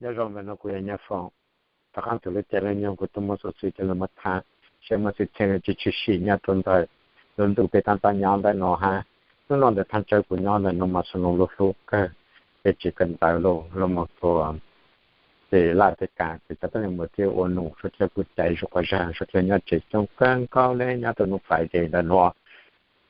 Nyob zoo ntawm no kuv yog Nyiaj Foom, rov qab ntawm lub caij lub nyoog kuv tuaj muaj xov xwm coj los tham, saib muaj xwm txheej tsis tshwm sim nyob rau ntawm lub ntuj peb tab tom nyob ntawm no hab. Hnub no ntawm thaj chaw kuv nyob ntawm no mas xov nus lub hlub kawg, peb tsis kawm ntawv los los mus rua ces laj tej kas ces cov tuab neeg mus ua dlej ua num suav dlawg kuj caiv zuj quas zag, suav dlawg nyob tsev coob kawg nkaus le nyob rau hnub Friday ntawm no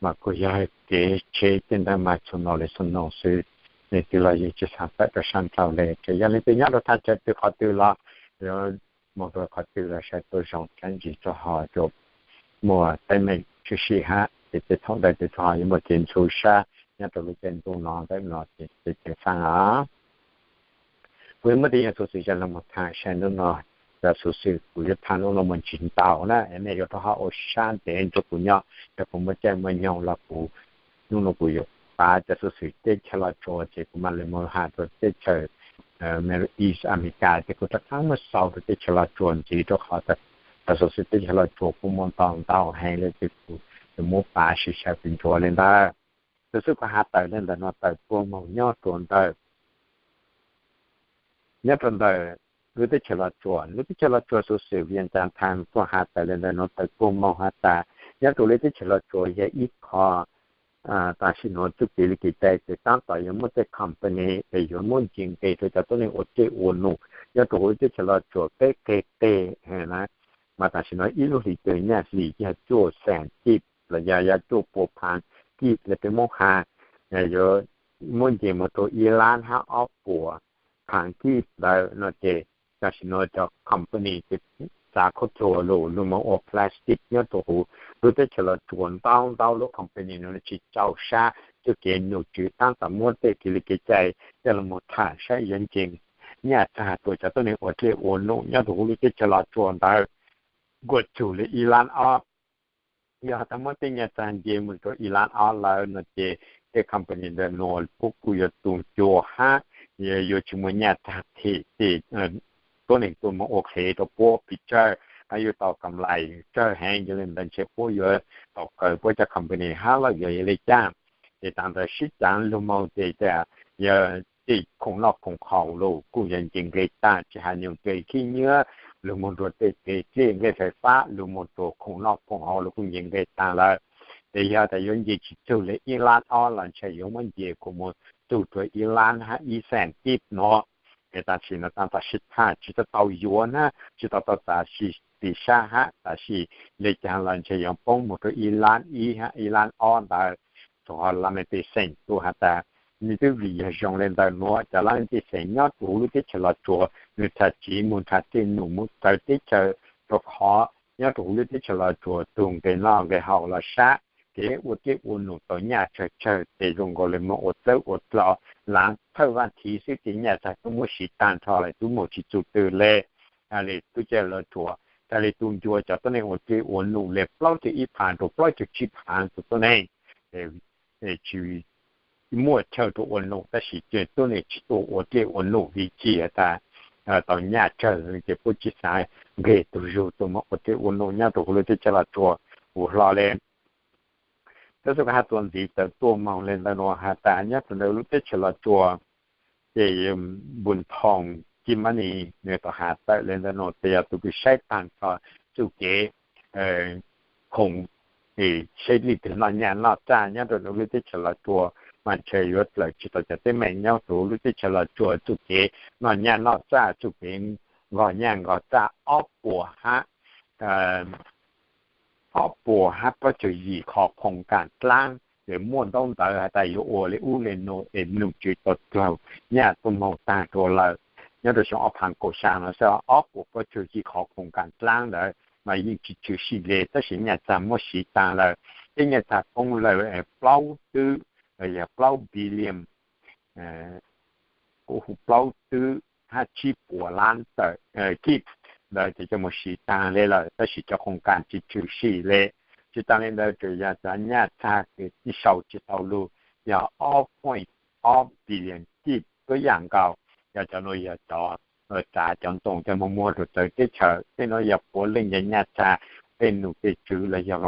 mas kuj yog kev tsheb tej ntawd mas xov nus li xov nus xwb, leej twg los yeej tsis xav tawm rau sab nraud le. Ces yog leej twg nyob rau thaj chaw twg qhov twg los yuav mus rau qhov twg los saib tuaj zoo tsab ntsis rau hauv, muaj teeb meem tshwm sim hab ces tej thaum ntawd ces rau hauv yuav muaj kev ntxhov sab nyob rau lub caij ntuj no ntawm no ces ceev faj os. Kuv yuav muab tej yam xov xwm coj los tham saib hnub no, cov xov xwm kuv yuav tham hnub no mas tsis ntau na, nej yuav rau hauv ua sab ntev nrog kuv nyob, rau kuv muaj caij muaj nyoog los kuv, hnub no kuv yuav pab cov xov xwm teb chaws Los Tsuas ces kuv mam li mus has rau teb chaws Middle East America ces kuv rov qab muab xaus rau teb chaws Los Tsuas ntxiv rau qhov cov xov xwm teb chaws Los Tsuas kuj muaj ntau ntau heev le ces kuv yuav muab pav sib xyaw pes ntsuav li ntawd. Tus xwb kuv has tawm li ntawm no tawm tuaj moog nyob rau ntawm, nyob rau ntawm lub teb chaws Los Tsuas, lub teb chaws Los Tsuas xuv xwm Vias Cas Times kuj has tawm li ntawm no tawm tuaj moog has tas nyob rau lub teb chaws Los Tsuas yog ib qho tam sim nuav txuj kev li kev cai ces tab tom yuav muaj tej company es yuav muab ncig nqe rau cov tuab neeg ua dlej ua num nyob rau huv lub teb chaws Los Tsuas peb qeg qeg na. Mas tam sim no ib lub hlis twg nyaj hlis yog cuaj xees kij los yog yog cuaj pua phaav kij le peb Moob has, yuav muab nce moog rau ib lab hab ob puas phaav kij ntawd no ces tam sim no cov company ces txav khaub thuas lug lug moog ua plastic nyob rau huv lub teb chaws Los Tsuas ntau ntau lub company no tsis txaus sab txuj kev num tswv tab tom muab tej kev li kev cai coj lug moog tham saib yuav nce nyaj txag rua cov tuab neeg ua dlej ua num nyob rau huv lub teb chaws Los Tsuas ntawd nkaus txug le ib lab ob. Yog has tas muab tej nyaj txag nce moog rau ib lab ob lawm no ces tej company ntawd nua puab kuj yuav tu ncua hab yuav tsis muaj nyaj txag them tej tuab neeg tuaj moog ua qhev rau puab pes tsawg hab yuav tau kam lais tsawg heev. Yog le ntawd ntshe puab yuav tau kaw puab cov company hab los yog yog le caag. Ces taag ntawd sib caav lug moog ces yog tej khoom noj khoom haus lug kuj yog nce nqe taag, tsis has nyuas nqe khib nyiab lug moog rua tej kev dlej nqe fais fab lug moog rua khoom noj khoom haus lug kuj nce nqe taag lawm. Ces yog tas yuav nce tsis txug le ib lab ob los ntshe yuav muab nce kuj moog txug rua ib lab hab ib xees kij no. Ces tam sim no taag tom sib tham tsis tau tau yuav na, tsis tau tau txav txim sab hab, tab sis le caag los ntshe yuav poob moog rua ib lab ib hab ib lab ob ntawd. Rua lub me pej xeem kuj has tas nws twb vim yog zoo le ntawd nuav cov lub me pej xeem nyob rua huv lub teb chaws Los Tsuas nws txhaj tsiv moog nrhav dlej num moog txawv teb chaws, rua qhov nyob rua huv lub teb chaws Los Tsuas tug nqe noj nqe haus los sab, kev ua dlej ua num tau nyaj tsawg tsawg ces zoo nkaus le moog ua txawb ua dlo, laav thawj vaaj thiv xwb ces nyaj txag tub muab siv taag nrho lawm tub moog tsis txug twg le. Le tub caij Los Tsuas txhaj le tu ncua cov tuab neeg ua dlej ua num le plaub caug ib phaav rua plaub caug tsib phaav tug tuab neeg tsis muaj chaw rua ua num tab sis tuab neeg tsis tuaj ua dlej ua num vim has tas tau nyaj tsawg ces puab tsis xaav nqeg tug zug tuaj moog ua dlej ua num nyob rua huv lub teb chaws Los Tsuas kuj hlo le. Tab sis kuv has txuas ntxiv tawm tuaj moog le ntawm nuav has tas nyob rua ntawm lub teb chaws Los Tsuas ces Npus Thoom Kij Mab Nis nws tau has tawm le ntawm nuav tas yog tug kws saib taag nrho txuj kev khoom, saib leej twg noj nyaj noj txag nyob rua huv lub teb chaws Los Tsuas mas ntshe yuav dlawm tsis tau cov teeb meem nyob rua huv lub teb chaws Los Tsuas txuj kev noj nyaj noj txag txuj kev nqog nyaj nqog txag ob puas hab ob puas hab plaub caug yim qhov khoom kam dlaab, ces muaj ntaub ntawv has tas yuav ua le ub le nuav es num tswv tau dlaug nyaj tuaj moog taag rua lawm. Nyob rua xyoo ob phaav kaum xya no xwb ob puas plaub caug yim qhov khoom kam dlaab ntawd mas yeej tsis tshwm sim le tab sis nyaj txag muab siv taag lawm. Tej nyaj txag poob lawm plaub twb, yog plaub billion, kuv hu plaub twb hab tsib puas lab tawm kij ntawd ces coj moog siv taag le lawm tab sis cov khoom kam tsis tshwm sim le. Tsis taag le ntawd tsuas yog cov nyaj txag kws sau tsis tau lug yog ob point ob billion kij tuab yaam nkaus. Yog cov nuav yog cov txav cov ntoo coj moog muag rua txawv teb chaws. Tej nuav yog puav leej yog nyaj txag tej num tej tswv los yog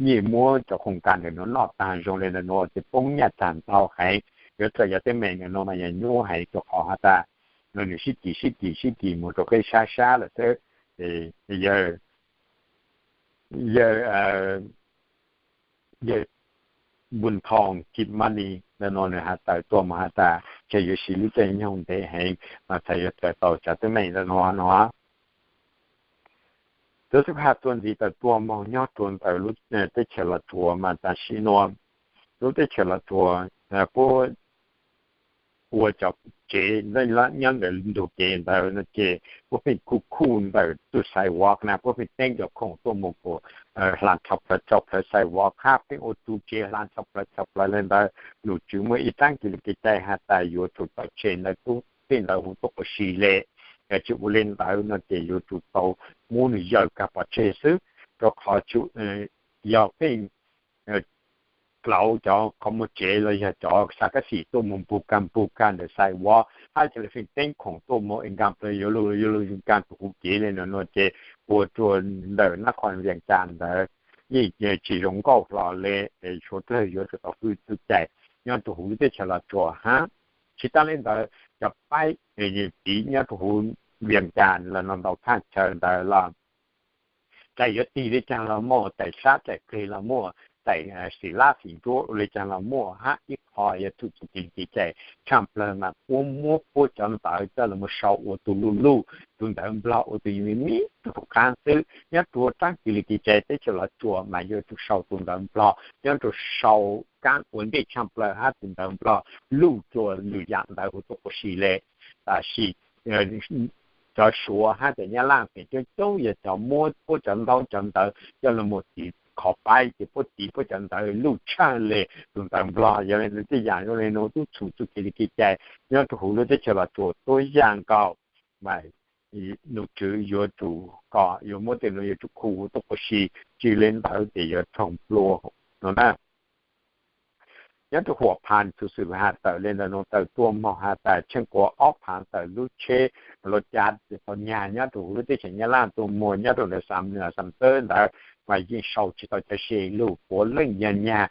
yeej muab cov khoom kam ntawm nuav noj taag zoo le ntawm nuav ces poob nyaj txag ntau heev. Yuav dlawm cov teeb meem ntawm nuav mas yog nyuaj heev rua qhov has tas no nws sib kis sib kis sib kis mus rau qeb sab sab lawm xwb. Yawg, yawg, yawg Npun Thoo Kib Mani ntawm no nws has tawm tuaj mus has tas ces yuav siv lub caij nyoog ntev heev mas txhaj yuav txais tau cov teeb meem ntawm no no. Tuab xwb has txuas ntxiv tawm tuaj moog nyob rua ntawm lub teb chaws Los Tsuas mas tam sim nuav lub teb chaws Los Tsuas puab ua cov tsev nyob ntawm ntug kev ntawd no ces puab pheej khuj khuj ntawm tug sidewalk na, puab pheej teeb cov khoom tuaj moog puas hla tshaj plawg tshaj plawg sidewalk hab pheej ua tug tsev hla tshaj plawg tshaj plawg le ntawd. Nom tswv muaj ib taab kis lus kev cai has tas yuav tsum tau tshem ntawd tub tej ntawd huv tuab quas si le, yog tsi ua le ntawd no ces yuav tsum tau muab nwg yawm kag pov tseg xwb, rua qhov yog pheej dlauv cov qhov muag tsev los yog cov xa kab xim tuaj moog npug kag npug kag ntawm sidewalk hab cov le feem teeb khoom tuaj moog es nkaag plawg yuav luj yuav luj nkaag tug huv kev le no no ces ua rua ntawm nab qhov Vias Cas ntawd yeej tsi zoo nkauj hlo le, suav dlawg yuav tsum tau fwj txuj cai nyob rua huv lub teb chaws Los Tsuas hab. Tsi taag le ntawd cov paib tiv nyob rua huv Vias Cas los no ntau thaaj chaw ntawd los txawm yuav tig le caag los muaj, txawm sab txawm pleg los muaj, txawm xim lab xim nruab ua le caag los muaj hab ib qho yog txuj txuj kev kev cai tshaj plawg mas puab muab puab cov ntawv coj los mus sau ua tug luj luj, tug ntawv Nplog ua tug me me tug qaab xwb. Nyob rua taab kis lus kev cai teb chaws Los Tsuas mas yuav tsum sau tug ntawv Nplog, nyob rua sau kaab ua ntej tshaj plawg hab tug ntawv Nplog luj rua lwm yaam ntawv huv tuab quas si le. Tab sis cov Suav hab cov Nyab Laj feem coob coob yog cov muab puab cov ntaub cov ntawv coj los mus tiv qhov paib ces puab tiv puab cov ntawv luj tshaj le tug ntawv Nplog. Yog le ntawd tej yaam zoo le nuav tub txhum txuj kev li kev cai nyob rua huv lub teb chaws Los Tsuas tuab yaam nkaus mas nom tswv yuav tsum kom yuav muab tej nuav yuav tsum khu huv tuab quas si, tsi le ntawd ces yuav raug nplua no na. Nyob rua Huam Phas txuj xwm has tawm le ntawm nuav tawm tuaj moog has tas tsheej kuas ob phaav tawm lub tsheb lug ca tau nyag nyob rua huv lub teb chaws Nyab Laj tuaj muag nyob rua ntawm Xam Txwb ntawd mas yeej sau tsi tau cov se lug puav leej yog nyag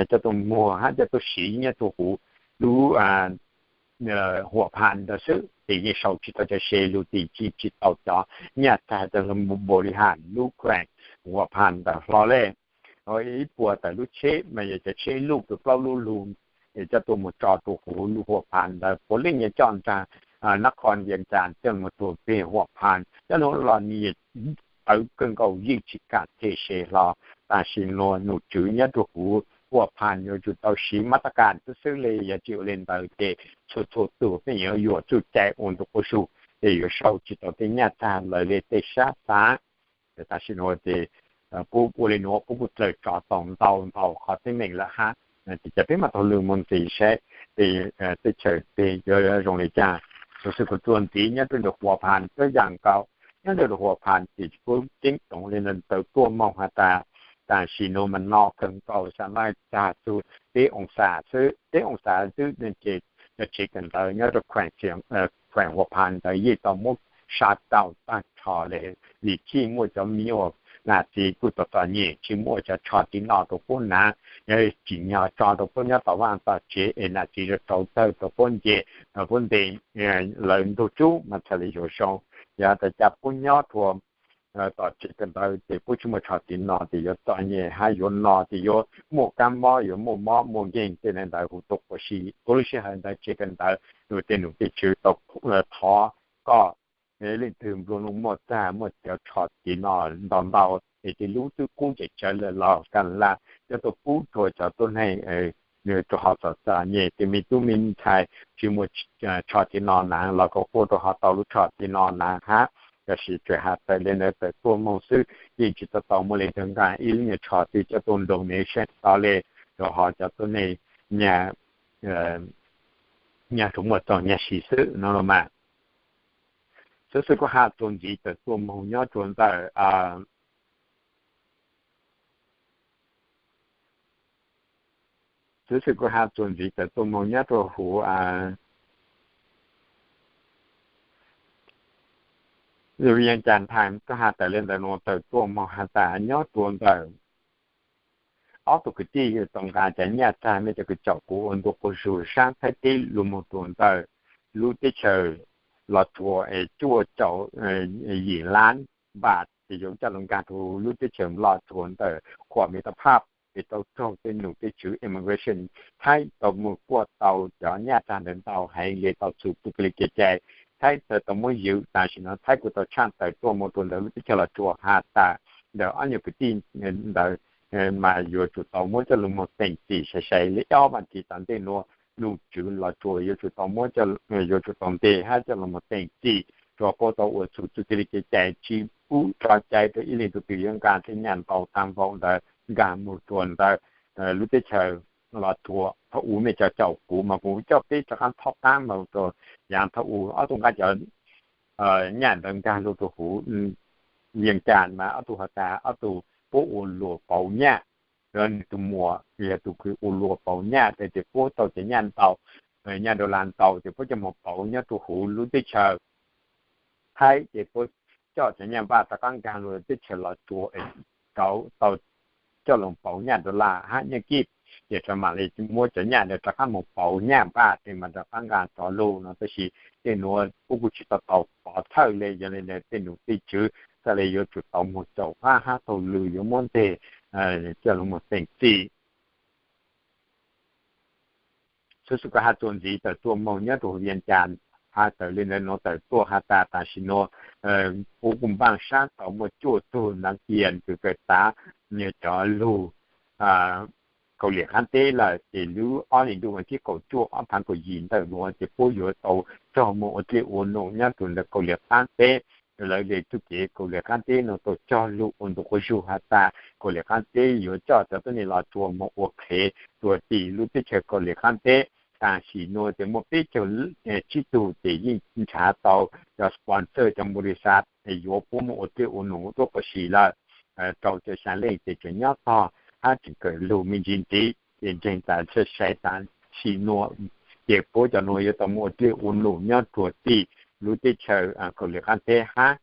coj tuaj muag hab coj tuaj siv nyob rua huv lub Huam Phas ntawd xwb ces yeej sau tsi tau cov se lug ces tsi tau cov nyaj txag coj lug npaum li has lub kheem Huam Phas ntawd hlo le. Ib puas tawm lub tsheb mas yog cov tsheb luj plaub lub lug coj tuaj mus tso rua huv lub Huam Phas ntawd puav leej yog coj nraag nab qhov Vias Cas coj mus rua peg Huam Phas. Cov nuav los nws tawv kawg nkaus yeej tsi kam them se hlo. Tam sim nuav nom tswv nyob rua huv Huam Phas yuav tsum tau siv mab tab kas tub xwb le, yog tsi ua le ntawd ces txhua txhua tug pheej yuav yuam txuj cai ua ntu quas sug ces yuav sau tsi tau tej nyaj txag lawm le tej sab xav. Tam sim nuav ces puab ua le nuav puab kuj dlawg tso tau ntau ntau qhov teeb meem lawm hab. Ces peb mam taug lw mus ntxiv saib tej chaws twg yuav zoo le caag. Txuj xwm kuas txuas ntxiv nyob rua ntawm Huam Phas tuab yaam nkaus, nyob rua Huam Phas ces puab ceeb toom le ntawm tawm tuaj moog has tas tam sim nuav mas no kawg nkaus xa maj txag txug peb oo xas xwb, peb oo xas xwb ces cov tsev kawm ntawv nyob rua kheem Huam Phas ntawd yeej tau muab sa tau taag nrho le, vim tsi muaj cov me nyuam nam txiv kuj tau txom nyem, tsi muaj cov tsho tiv no rua puab hnav, yog tsim nyog tso rua puab nyob tom vaaj tom tsev es nam txiv rau tawg rua puab nce, puab ntes lawv ntug tsub mas txhad le yuav zoo. Yog tas cas puab nyob rua tom tsev kawm ntawv ces puab tsi muaj tsho tiv no ces yuav txom nyem hab yuav no ces yuav muaj kab mob, yuav muaj mob muaj nkeeg tej ntawd huv tuab quas si. Puab lub sij hawm ntawd tsev kawm ntawv nws tej nom tej tswv tau thov kom leej twg nplua nuj muaj txag muaj cov tsho tiv no ntau ntau es tej lub twb qub ces tsawv lawm los kam laj coj tuaj pub rua cov tuab neeg nws rua ho txom txom nyem. Tej me tub me ntxhais tsi muaj tsho tiv no hnav los kom quaj rua ho tau lub tsho tiv no hnav hab. Tab sis tsuas has tawm le ntawd tawm tuaj moog xwb, yeej tsi tau tau muaj le caag nqaa ib lub nyuag tsho twg coj tuaj nrug nws saib tau le, rua ho cov tuab neeg nyag tsuas muaj txoog nyag si xwb no los mas. Xwb xwb kuj has txuas ntxiv tawm tuaj moog nyob rua ntawm Xwb xwb kuj has txuas ntxiv tawm tuaj moog nyob rua huv Vias Cas Times tuaj has tawm le ntawm nuav tawm tuaj moog has tas nyob rua ntawm ob tug kwv tij tau nqa cov nyaj txag mej cov kws caum kuv ua ntu quas zug saab Thaib teb lug moog rua ntawm lub teb chaws Los Tsuas es cuaj caum yim lab npaj ces yuav coj los nkag rau lub teb chaws Los Tsuas ntawm qhuam Middle Park es tau raug tej nom tej tswv immigration Thaib tau mus kuaj tau cov nyaj tag ntawd ntau heev li tau txhum tus kis li kev cai. Thaib txawm tau muab ywm, tam sim no Thaib kuj tau tshaj tawm tuaj mus rau ntawm lub teb chaws Los Tsuas has tas ntawm ob nyuag kwv tij ntawd mas yuav tsum tau muab coj los mus teem txim sai sai li ob vas thiv tom ntej nuav. Nom tswv Los Tsuas yuav tsum tau muab, yuav tsum tau ntes hab coj los mus teem txim, rua qhov tau ua txhum tus kis li kev cai tsis pub tso cai rau ib leeg tug twg yuav nkag tej nyaj ntau tag npaum ntawd nkag mus rua ntawm lub teb chaws Los Tsuas. Thaum ub mej cov caum kuv mas kuv coj peb rov qab thov qab mas rua yav thaum ub ob tug nqa cov nyaj ntawd nkag lug rua huv Vias Cas mas ob tug has tas ob tug puab ua luam pauv nyaj, yog nwg tug muam yog tug kws ua luam pauv nyaj tes puab tau cov nyaj ntau, nyaj dollar ntau tes puab coj moog pauv nyob rua huv lub teb chaws Thaib ces puab coj cov nyaj npaj rov qab nkag lug teb chaws Los Tsuas es tau coj lug pauv nyaj dollar hab nyaj kij, ces tau mam li muab cov nyaj ntawd rov qab moog pauv nyaj npaj tes mas rov qab nkag rov lug no. Tab sis tej nuav puab kuj tsis tau tau pov thawj le, yog li ntawd tej nom tej tswv txhaj le yuav tsum tau moog caum fab hab thaum lwm yuav muab nteg coj lug moog teem txim. Xuv xwm kuv has txuas ntxiv tawm tuaj moog nyob rua huv Vias Cas, has tawm li ntawd nuav tawm tuaj has tas tam sim nuav puab kuj npaaj sab tau muaj cuaj tug naav kias kws kawm tav cov lug Kaus Liam qaab teb lawm, ces lub ob hlis ntuj vas thib kaum cuaj ob phaav kaum yim ntawm nuav ces puab yuav tau raug moog ua dlej ua num nyob rua ntawm Kaus Liam qaab teb. Lawv le txuj kev Kaus Liam qaab teb nuav tau cog lug ua ntu quas zug has tas Kaus Liam qaab teb yuav coj cov tuab neeg Los Tsuas moog ua qhev rua tim lub teb chaws Kaus Liam qaab teb. Tam sim nuav ces muaj peb caug tsib tug ces yeej nrhav tau cov sponsor cov npau li xav yuav puab moog ua dlej ua num tuab quas si lawm rau caum xyaa leej ces tseem nyob tog hab tseem kawm lug me ntsis ntxiv. Ces ntseeg tas sai sai tam sim nuav ces puab cov nuav yuav tau moog ua dlej ua num nyob rua tim lub teb chaws Kaus Liam qaab teb hab.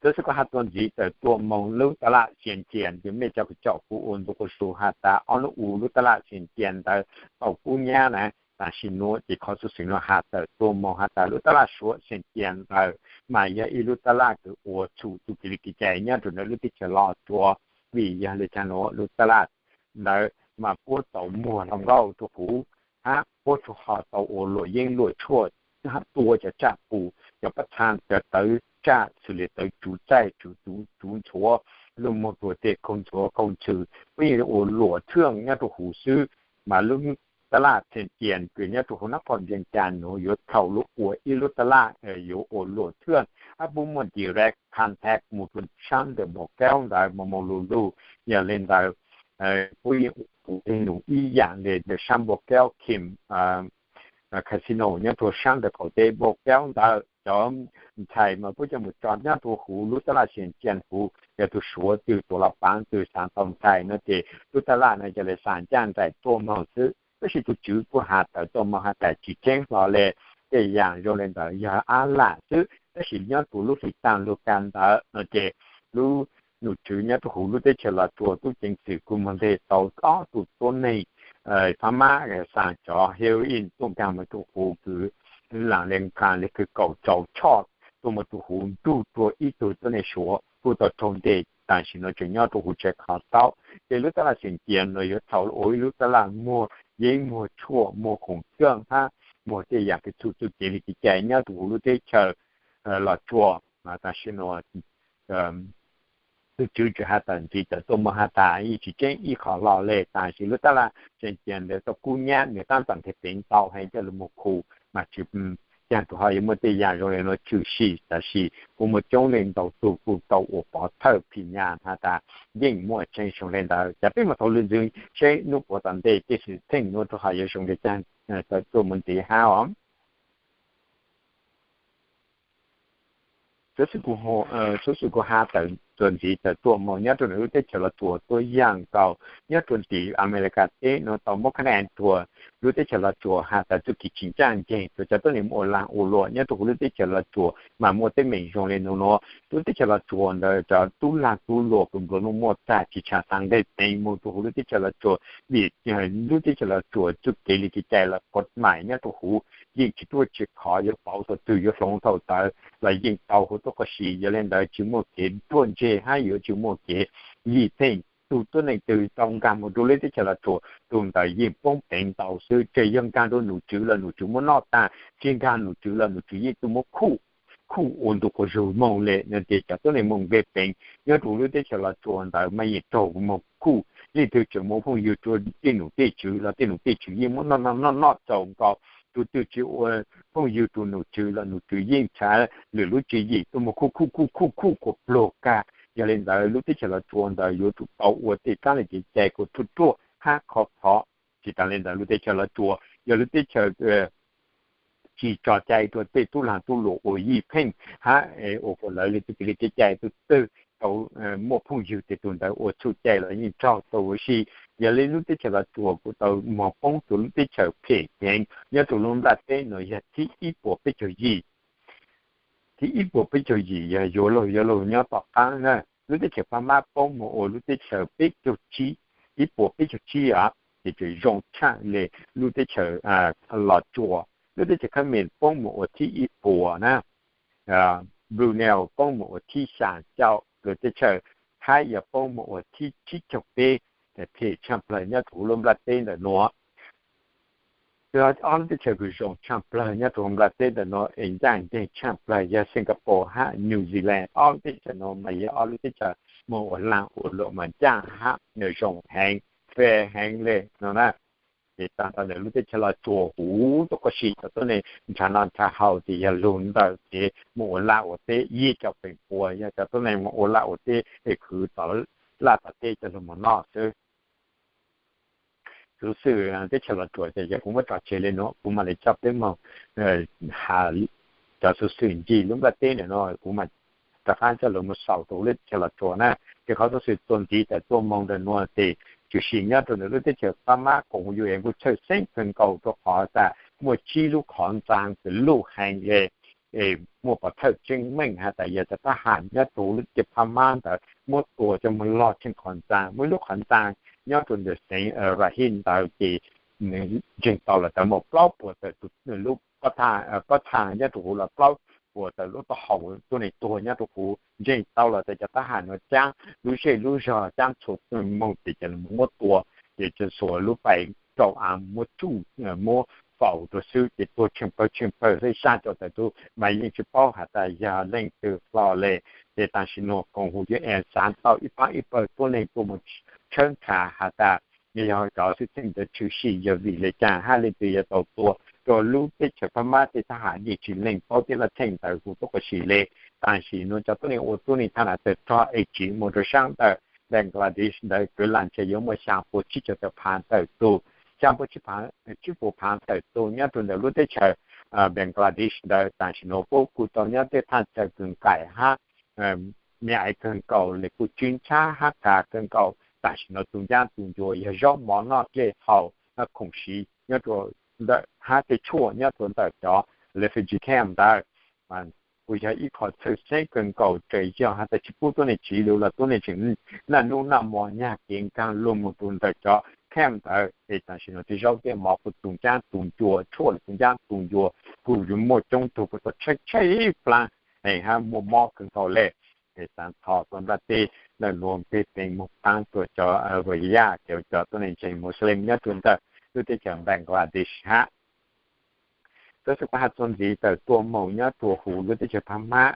Xuv xwm kuv has txuas ntxiv tawm tuaj moog lub taj laj Xeem Cias, ces mej cov kws caum kuv ua ntu quas zug has tas ob nub u lub taj laj Xeem Cias ntawd tau kub nyab na. Tam sim nuav ces qhov xuv xwm nuav has tawm tuaj moog has tas lub taj laj Suav Xeem Cias ntawd mas yog ib lub taj laj kws ua txhum txuj kev li kev cai nyob rua ntawm lub teb chaws Los Tsuas, vim yog le caag nuav lub taj laj ntawd mas puab tau muag hluas nkauj rua huv hab puab tsuas ho tau ua luam yeeb luam tshuaj, tua cov tsaj pum, cov pab txhaa, cov tawv tsaj xws li tawv tsuv txaij, tsuv txuv, tsuv ntxhuav, luag muag rua tej kaug ntxhuav kaug ntxhw, puab yeej ua luam thwj nyob rua huv xwb. Mas lub taj laj Xeem Cias kws nyob rua huv nab qhov Vias Cas nuav yuav thaum lub ua ib lub taj laj yuav ua luam thwj, hab puab muaj direct contact mus rua saab ntawm Npau Kaub ntawd moog moog lug lug. Yog le ntawd puab yeej ua le num ib yaam le ntawm saab Npau Kaub Kim casino nyob rua saab ntawm qaum teb Npau Kaub ntawd. Cov ntxhais mas puab coj mus tso nyob rua huv lub taj laj Xeem Cias huv, yog tug Suav twg tuav los paav twg xaav tau ntxhais no ces lub taj laj no yog le xaav ncaaj nraim tuaj moog xwb. Tab sis tug tswv kuj has tawm tuaj moog has tas tsis tseeb hlo le, tej yaam zoo le ntawd yog ab lam xwb. Tab sis nyob rua lub hli taag lug kag ntawd no ces lub nom tswv nyob rua huv lub teb chaws Los Tsuas tub ceev xwm kuj moog nteg tau ob tug tuab neeg Phab Mab xaa cov heroin tuaj nkaag moog rua huv kws laam le nkaag le kws kaum rau choj tuaj moog rua huv nrug rua ib tug tuab neeg Suav kuj tau raug nteg tam sim no tseem nyob rua huv tsev kho taub. Ces lub taj laj Xeem Cias no yuav thaum ua ib lub taj laj muag yeeb muag tshuaj muag khoom txaj hab muag tej yaam kws txhum txuj kev li kev cai nyob rua huv lub teb chaws Los Tsuas. Tam sim no tug tswv tseem has tawm ntxiv tawm tuaj moog has tas yeej tsis tseeb ib qho hlo le, tam sim lub taj laj Xeem Cias ntawd tau kub nyab, nwg taab tom nteg peev ntau heev coj lug moog khu, mas tsis caag tug ho yuav muaj tej yaam zoo le nuav tshwm sim. Tam sim kuj muaj coob leej ntau tug kuj tau ua pov thawj phim nyaj has tas yeej muaj tseeb zoo le ntawd. Cas peb maam tau lug ntxwv seb nub puav tom ntej tej xwm txheej nuav rua ho yuav zoo le caag tawm tuaj moog ntxiv hab os. Xuv xwm kuv has tawm txuas ntxiv tawm tuaj moog nyob rua ntawm lub teb chaws Los Tsuas tuab yaam nkaus nyob rua tim Amelikas teb nuav tau muab khab naj rua lub teb chaws Los Tsuas has tas txuj kev tsis ncaj ncees rau cov tuab neeg mus ua lag ua luam nyob rau huv lub teb chaws Los Tsuas mas muaj teeb meem zoo li no no. Lub teb chaws Los Tsuas ntawd cov tub lag tub luam kws nplua nuj muaj tag tsis tshua tau nqe peev mus rau huv lub teb chaws Los Tsuas vim lub teb chaws Los Tsuas txuj kev li kev cai los kov maim nyob rau huv yeej tsis ruaj tsis khov yuav pauv thaum twg yuav hloov thaum ntawd los yeej tau huv tuaj koj si. Yog li ntawd tsis muaj kev ruaj ntseg hab yuav tsis muaj kev yim theej. Tus tuab neeg twg tau nkag mus rau lub teb chaws Los Tsuas tus ntawd yeej poob peev ntau xwb. Tseem yog nkag rau nom tswv los nom tswv muab noj tag, tsis nkag nom tswv los nom tswv yeej tuaj muab khuj khuj ua ntu quas zug moog le no tias cov tuab neeg moog nqe peev nyob rau lub teb chaws Los Tsuas ntawd mas yeej raug moog khuj. Leej twg tseem muaj phooj ywg rau tej nom tej tswv los tej nom tej tswv yeej muab noj noj noj noj txaus nkaus. Tus twg tsis ua phooj ywg rau nom tswv los nom tswv yeej nrhav lwm lub tswv yim tuaj muab khuj khuj khuj khuj khuj khuj pluag kag. Yog li ntawd lub teb chaws Los Tsuas ntawd yuav tsum tau ua tej kab li kev cai kom ruaj ruaj hab khov khov. Tsis tas li ntawd lub teb chaws Los Tsuas yog lub teb chaws tsis tso cai rau tej tub lag tub luam ua yim theej hab ua kom lawv li txuj kev li kev cai tus twg tau muaj phooj ywg ces tus ntawd ua txuj cai los yeej raug tau huv si. Yog li lub teb chaws Los Tsuas kuj tau moog poob rua lub teb chaws phem heev nyob rau lub nplaj teb no yog thib ib puas peb caug yim. Thib ib puas peb caug yim yog yuav luag yuav luag nyob tom qaab na. Lub teb chaws Phab Mab poob moog ua lub teb chaws peb caug tsib, ib puas peb caug tsib os, ces tseem zoo tshaj le lub teb chaws Los Tsuas. Lub teb chaws Khab Mem poob moog ua thib ib puas na. Brunei poob moog ua thib xya caum, lub teb chaws Thaib yog poob moog ua thib tsib caug peb. Phem tshaj plawg nyob rau huv lub nplaj teb ntawm nuav. Ob lub teb chaws kws zoo tshaj plawg nyob rau huv nplaj teb ntawm nuav es ncaj nceeg tshaj plawg yog Singapore hab New Zealand. Ob lub teb chaws nuav mas yog ob lub teb chaws moog ua laag ua luam mas ncaj hab zoo heev, fair heev le no na. Ces taag tau ntawm lub teb chaws Los Tsuas huv tuaj koj si cov tuab neeg nrhav noj nrhav haus ces yog lug ntawm kev moog ua laj ua teb. Yim caum feem pua yog cov tuab neeg moog ua laj ua teb es khwv tom laj tom teb coj lug moog noj xwb. Xuv xwm teb chaws Los Tsuas ces yog kuv muab tso tseg le nuav kuv mam li coj peb moog has cov xuv xwm ncig lub nplaj teb ntawm nuav kuv mam rov qaab coj lug moog xaus rua lub teb chaws Los Tsuas na. Ces qhov xuv xwm txuas ntxiv tawm tuaj moog ntawm nuav ces tshwm sim nyob rau ntawm lub teb chaws Phab Mab koom U N kuj txhawj xeeb kawg nkaus rua qhov tas muaj tsib lub qhov ntxaa kws luj heev le. Muaj pov thawj tseeb meej has tas yog cov thab ham nyob rua lub teb chaws Phab Mab ntawd muab tua coj moog log tsheej qhov ntxaa. Muaj ib lub qhov ntxaa nyob rua ntawm xeev Rakhine ntawd ces ntseeg tau lawm tas muaj plaub puas tawm tus lub pob txha nyob rua huv los plaub puas tawm lub taub hau tuab neeg tuag nyob rua huv. Ntseeg tau lawm tas cov thab ham nuav caab lub zej lub zog caab txhua moog ces coj lug muab tua, ces txhua lub pais rau av muab tsuj muab faus rua xwb ces tuag tsheej pawg tsheej pawg xwb, xya caum tawm tug mas yeej tsis paub has tas yog leej twg hlo le. Ces tam sim nuav koom U N xaav tau ib paab ib pawg tuab neeg tuaj moog tshawb nrhav has tas yog cov xwm txheej ntawd tshwm sim yog vim le caag hab leej twg yuav tau tua. Rua lub teb chaws Phab Mab tej thab ham yeej tsis lees paub tej lub tsheej ntawd huv tuaj koj si le. Tam sim nuav cov tuab neeg ua tuab neeg thab ham tawm rog es tsiv moog rua saab ntawm Bangladesh ntawd kwv lam ntshe yuav muaj xyaa puas tsib caug tawm phaav tawm tug, xyaa puas tsib puas phaav tawm tug nyob rua ntawm lub teb chaws Bangladesh ntawd. Tam sim nuav puab kuj tau nyob tej thaj chaw kws nqaim hab me aiv kawg nkaus le kuj tswb ntshab hab kav kawg nkaus. Tam sim nuav tu ncaab tu ncua yog zaub mov noj dlej haus hab khoom siv nyob rua ntawm hab tej tshuaj nyob rua ntawm cov refugee camp ntawd kuj yog ib qho txhawj xeeb kawg nkaus. Tseem yog has tas tsis pub tuab neeg tsiv lug los tuab neeg tseem naj nub naj mo nyag kev nkaag lug moog rua ntawm cov camp ntawd es tam sim nuav tej zaub tej mov kuj tu ncaab tu ncua, tshuaj tu ncaab tu ncua, kuj yuav muaj coob tug kuj tau tshaib tshaib plab es hab muaj mob kawg nkaus le. Es xaav thov tuab nplaj teb lawv nuav nqeg peev moog paab rua cov Rohingya, cov tuab neeg ntseeg Muslim nyob rua ntawm lub teb chaws Bangladesh hab. Tab sis kuv has txuas ntxiv tawm tuaj moog nyob rua huv lub teb chaws Phab Mab,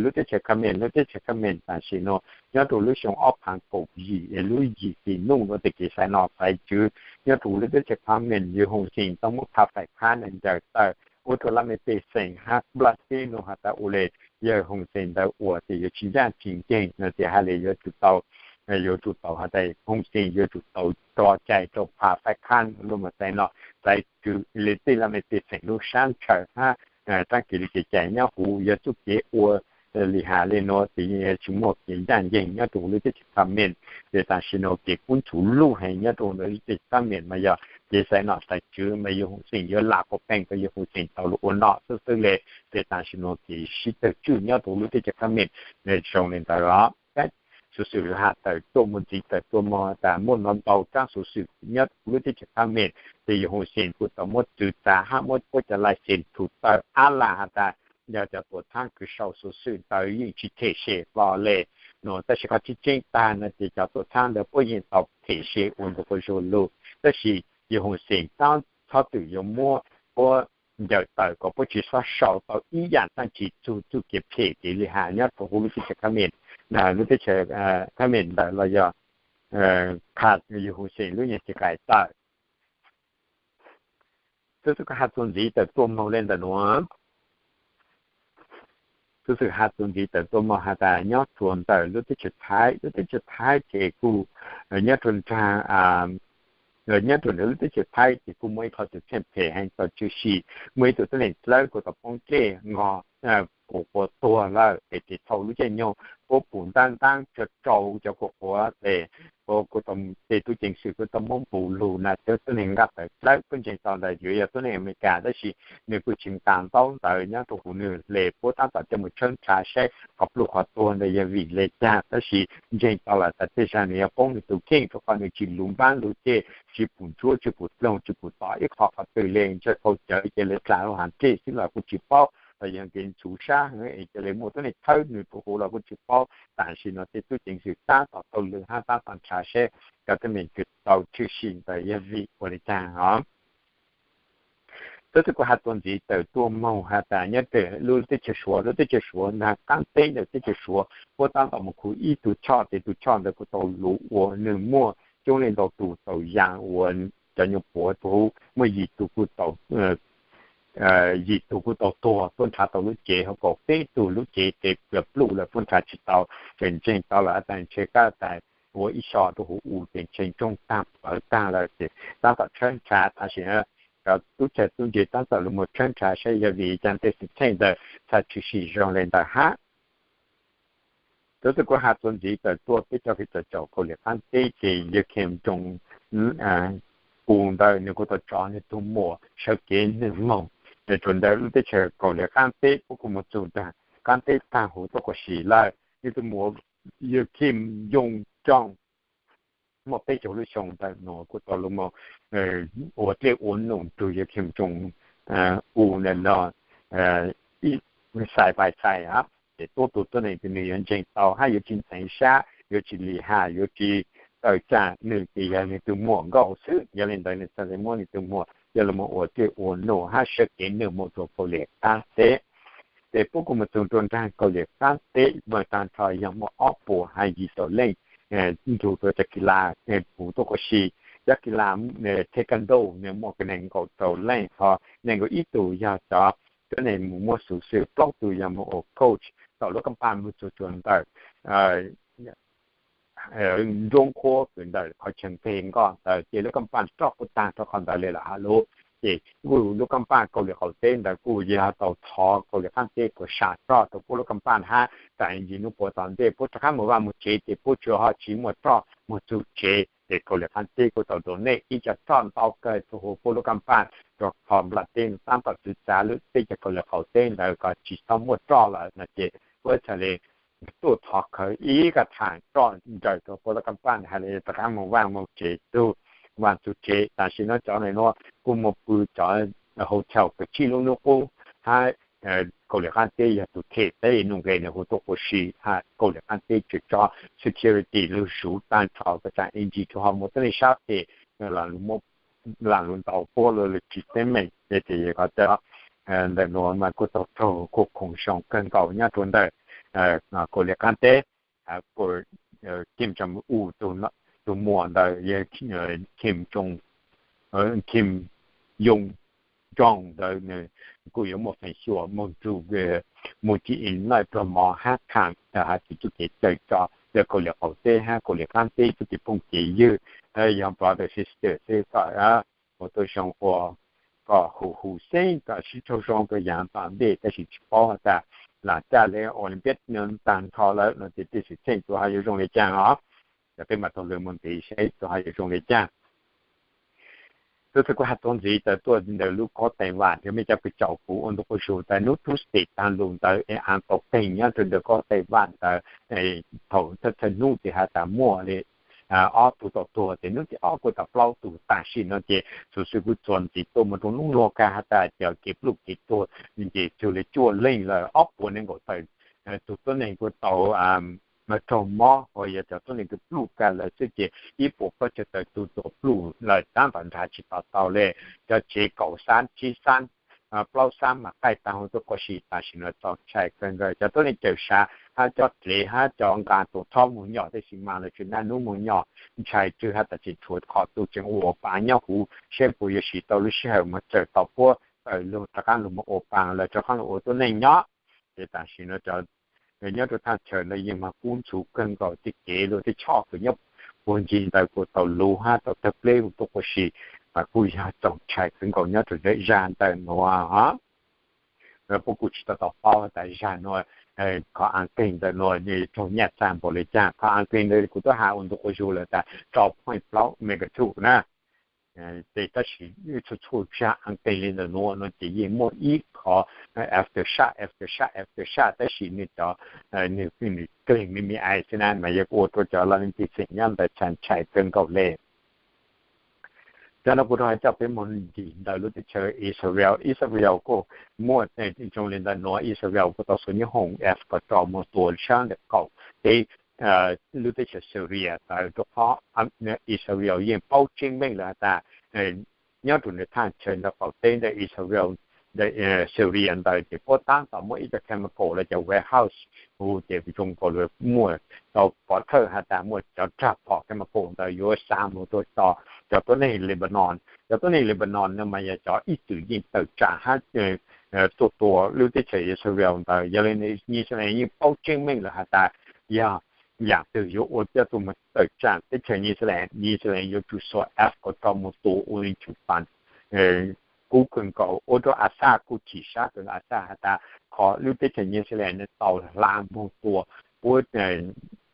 lub teb chaws Khmer, lub teb chaws Khmer tam sim nuav nyob rua lub xyoo ob phaav kaum yim es lub yim hlis nub nuav tej kev xaiv nom xaiv tswv nyob rua lub teb chaws Khmer yawg Hun Sen tau muab pha faim phab ntawd ncaws tawm ua rua laj mej pej xeem hab nplaj teb nuav has tas ua le yawg Hun Sen ntawd ua tias yuav tsis ncaj tsis nceeg no tias hab le yuav tsum tau yuav tsum tau has tas Hun Sen yuav tsum tau tso cai rua pha faib khab lub mos xais no, xaiv tswv le tej laj mej pej xeem lub sab ntshaw hab raab kev li kev cai nyob huv yog txuj kev ua li has li nuav ces yeej tsis muaj kev ncaj nceeg nyob rua huv lub teb chaws Khmer. Ces tam sim nuav kev kub ntxhuv luj heev nyob rua huv lub teb chaws Khmer mas yog kev xaiv nom xaiv tswv mas yawg Hun Sen yuav lam quas peeg kom yawg Hun Sen tau lug ua nom xwb xwb le. Ces tam sim nuav kev sib tawg tswj nyob rua huv lub teb chaws Khmer zoo li ntawd os. Xuv xwm has tawm tuaj moog ntxiv tawm tuaj moog has tas muaj ntau ntau tsaab xuv xwm nyob rua huv lub teb chaws Khmer. Ces yawg Hun Sen kuj tau muab txwv txav hab muab puab cov license thum tawm ab lam has tas yog cov tuam txhab kws sau xuv xwm ntawd yeej tsis them se hlo le. Nuav tab sis qhov tseeb tseeb tag no ces cov tuam txhab ntawd puab yeej tau them se ua ntu quas zug lug, tab sis yawg Hun Sen txhob txwm yuav muab puab ncaws tawm kom puab tsis txhob sau tau ib yaam dlaab tsi txug txuj kev phem kev li has nyob rua huv lub teb chaws Khmer, lub teb chaws Khmer ntawd los yog kha yawg Hun Sen lub nyuag cev qais tawm. Xuv xwm kuj has txuas ntxiv tawm tuaj moog le ntawm nuav. Xuv xwm has txuas ntxiv tawm tuaj moog has tas nyob rua ntawm lub teb chaws Thaib, lub teb chaws Thaib ces kuj nyob rua nraag nyob rua ntawm lub teb chaws Thaib ces kuj muaj ib qhov txuj tsheej phem heev tau tshwm sim, muaj ib tug tuab neeg dlawb kuj tau poob dlej nqos kuv quav tuag lawm es ces thaum lub caij nyoog puab pum ntaab ntaab rua rau cov kuv quav tes kuj tau, ces tub ceev xwm kuj tau muab npu lug na, cov tuab neeg nqaj tawv dlawb puab ntseeg tau ntawd yuav yog tuab neeg Amelikas tab sis nwg kuj tsis nqa ntaub ntawv nyob rua huv nwg le, puab tab tom coj moog tshawb nrhav saib qhov pluj qhov tuag ntawd yog vim le caag, tab sis ntseeg tau lawm tas tej zag nwg yog poob nwg tug kheej rua qhov nwg tsis luv npaab luv ceg, tsis pum ntsuab tsis pum dloog tsis pum tom ib qho qhov twg le, ntsawg kaug cawv cia le dlaag lug has dlej xwb los kuj tsis paub, los yog kev ntxhuv sab heev es cia le muaj tuab neeg thawb nwg rua huv los kuj tsis paub. Tam sim no tej tub ceev xwm tab tom taug lw hab tab tom nrhav saib cov tuab neeg kws tau tshwm sim ntawd yog vim ua le caag os. Tub txwv kuj has txuas ntxiv tawm tuaj moog has tas nyob rua lub teb chaws Suav, lub teb chaws Suav nraag qaab teb ntawm teb chaws Suav puab tab tom moog khu ib tug choj, ces tug choj ntawd kuj tau luv ua nwg muaj coob leej ntau tug tau yaa ua cov nyuas puav tug, muaj yim tug kuj tau yim tug kuj tau tuag, puab nrhav tau lub cev, ho kaum peb tug lub cev tes pluj lawm puab nrhav tsis tau. Tseem ntseeg tau lawm tas ntshe kab tas ua ib xyo rua huv u ces ntshe ntsoog taag plawv taag lawm ces tab tom tshawb nrhav, tam sim cov tub cag tub ntse tab tom lug moog tshawb nrhav saib yog vim caag tej xwm txheej ntawd txhaj tshwm sim zoo le ntawd hab. Tub txwv kuj has txuas ntxiv tawm tuaj peb cov kev txawm caum Kauslim qaab teb ces yawg Kim Jong Un ntawd nwg kuj tau tso nwg tug muam sawv kev nwg moog rua ntawm lub teb chaws Kauslim qaab teb, puab kuj moog txug nraag qaab teb taag huv tuab quas si lawm. Nwg tug muam yawg Kim Jong Jong muaj peb caug lub xyoo ntawm nuav kuj tau lug moog ua dlej ua num nrug yawg Kim Jong Un no ib xais pais xais hab, ces tuab tug tuab neeg kws nwg yuav ntseeg tau hab yuav tsis ntxeev sab, yuav tsis lim has, yuav tsis tawm tsam nwg ces yog nwg tug muam nkauj xwb. Yog le ntawd nwg txhaj le muab nwg tug muam coj lug moog ua dlej ua num hab sawv kev nwg moog rua Kauslim qaab teb. Ces puab kuj moog txug rua nraag Kauslim qaab teb moog taag nrho yog muaj ob puas hab yim caum leej nrug rua cov kila puv tuab quas si. Cov kila taekwondo nwg muaj kws neeg nkaum rau leej, ho neeg nkaum ib tug yog cov tuab neeg moog muab xuv xwm, plaub tug yog moog ua coach tom lub kaaj paaj moog txug rua ntawm nruab nqhuab kws ntawm qhov chaw nqeg nkoj ntawd, ces lub kaaj paaj roj kuj taag rua qhov ntawd le lawm hab lauj. Ces kuj lub kaaj paaj Kauslim qaum teb ntawd kuj yog tau thov Kauslim qaab teb kuas sam roj rua puab lub kaaj paaj hab tas ib ntsis nub puav tom ntej puab rov qab moog vaj moog tsev ces puab tsuas ho tsis muaj roj moog txug tsev. Ces Kauslim qaab teb kuj tau donate ib co roj ntau kawg rua huv puab lub kaaj paaj, rua qhov nplaj teb tab tom txwv txav lub teb chaws Kauslim qaum teb ntawd kom tsis txhob muaj roj lawm no ces puab txhaj le tuaj thov khawv ib kaaj thaam roj nraws rua puab lub kaaj paaj hab le rov qab moog vaj moog tsev txug, vaj txug tsev. Tam sim no cov ntawm nuav kuj moog pw cov hotel kws tsib lub nub qub hab Kauslim qaab teb yog tug them teb nuj nqes nwg huv tuab quas si hab Kauslim qaab teb tsuas tso security lug zuv taag nrho kom tsam ib ntsis tsuas ho muaj tuab neeg sab tes lam lug ntau puab lug tsis teeb meem. Ces yog qhov ntawm nuav mas kuj tau raug kuj khoom zoo kawg nkaus nyob rua ntawm Kauslim qaab teb. Kim Jong Un tug muam ntawd yog Kim Jong, Kim Young Jong ntawd nwg kuj yuav muaj feem xyuam moog nrug, moog ci i naj pluag mov hab khaam has txug txuj kev cawm cov yog Kauslim qaum teb hab Kauslim qaab teb txuj kev phooj kev ywg, yog brother sister xwb kom ua tuab zoo ua kom hu hu xeeb kom sib raug zoo rua yaav tom ntej, tab sis tsis paub has tas lam caj li Olympic tag nrho lawm no ces tej xwm txheej txhua ho yuav zoo li cas os. Cov peb mam taug lw mus ntev seb txhua ho yuav zoo li cas. Tus txawm kuv has txog ntxiv tawm tuaj ntawm lub kob Taiwan, yog mej cov kws caum kuv ua ntu quas zug tas hnub Tuesday taag lug ntawd es aav tau teeg nyob rua ntawm kob Taiwan ntawd, thaum txhua hnub tes has tas muaj li ob tug tau tuag, tes hnub tim ob kuj tau plaub tug. Tam sim no ces xuv xwm kuv txuas ntxiv tuaj mus rua hnub nuav kag has tas cov kev pluj kev tuag ces cuag li cuaj leej lawm, ob puas nees nkaum tawm tug tuab neeg kuj tau raug mob, ho yog cov tuab neeg kws pluj kag lawm xwb ces ib puas plaub caug tawm tug tuaj pluj lawm, taab tom nrhav tsis tau tau le. Cov tsev kaum xab tsib xab plaub xab mas qaij taag huv tuaj quas si, tam sim no txaus ntshai kawg nkaus. Cov tuab neeg cawm sav hab cov dlev hab cov nqaa tuam thob moog nyom tej xwm mas lawv tsi naj nub moog nyom, ntshai tsw has tas tseem tshuav qhov tug tseem ua paas nyob huv, seb puas yuav siv tau lub sij hawm moog txawm tau puab tawm lug rov qaab lug moog ua paas lawv rov qaab lug ua tuab neeg nyob. Ces tam sim no cov nyob rua thaj chaw ntawd yeej mag kub ntxhuv kawg nkaus, tej kev lug tej choj kws nyob puag ncig ntawd kuj tau luv hab tau tawg pleb huv tuaj quas si, mas kuj yog txaus ntshai kawg nkaus nyob rua zaj ntawm nuav. Puab kuj tsis tau tau paub tas zaj nuav, qhov aav qeeg ntawm nuav raug nyaj txag npaum li cas. Qhov aav qeeg ntawd kuv twb has ua ntu quas zug lawm tas rau point plaub megatut na. Ces tab sis txhua txhua zaj aav qeeg li ntawm nuav no ces yeej muaj ib qhov aftershock, aftershock, aftershock, tab sis nwg cov, nwg, nwg qeeg me me ais xwb na, mas yog ua rua cov laj mej pej xeem nyob ntawd txaus ntshai kawg nkaus le. Cov no kuv rov hais coj peb moog ntim ntawm lub teb chaws Israel. Israel kuj muaj zoo li ntawm nuav, Israel kuj tau xuas nyoob hoom F kaum rau moog tua sab ntawm qaum teb lub teb chaws Syria ntawd, rua qhov Israel yeej paub tseeb meej lawm has tas nyob rua ntawm thaj chaw ntawm qaum teb ntawm Israel, ntawm Syria ntawd ces puab taab tom muaj ib co chemical los cov warehouse hu ces zoo nkaus li muaj tau pov thawj has tas muaj cov rag phom chemical ntawd yuav xa moog rua cov, cov tuab neeg Lebanon. Cov tuab neeg Lebanon no mas yog cov ib txwm yeej tawm tsaam hab tuaj tua lub teb chaws Israel ntawd. Yog li Israel yeej paub tseeb meej lawm has tas yog yaam twg yuav ua coj tuaj moog tawm tsaam teb chaws Israel, Israel yuav tsum xuas F kaum rau moog tua ua le tshum pas kub kawg nkaus. Ua rua Assad kuj chim sab kawg, Assad has tas qhov lub teb chaws Israel nwg tau hla moog tua puab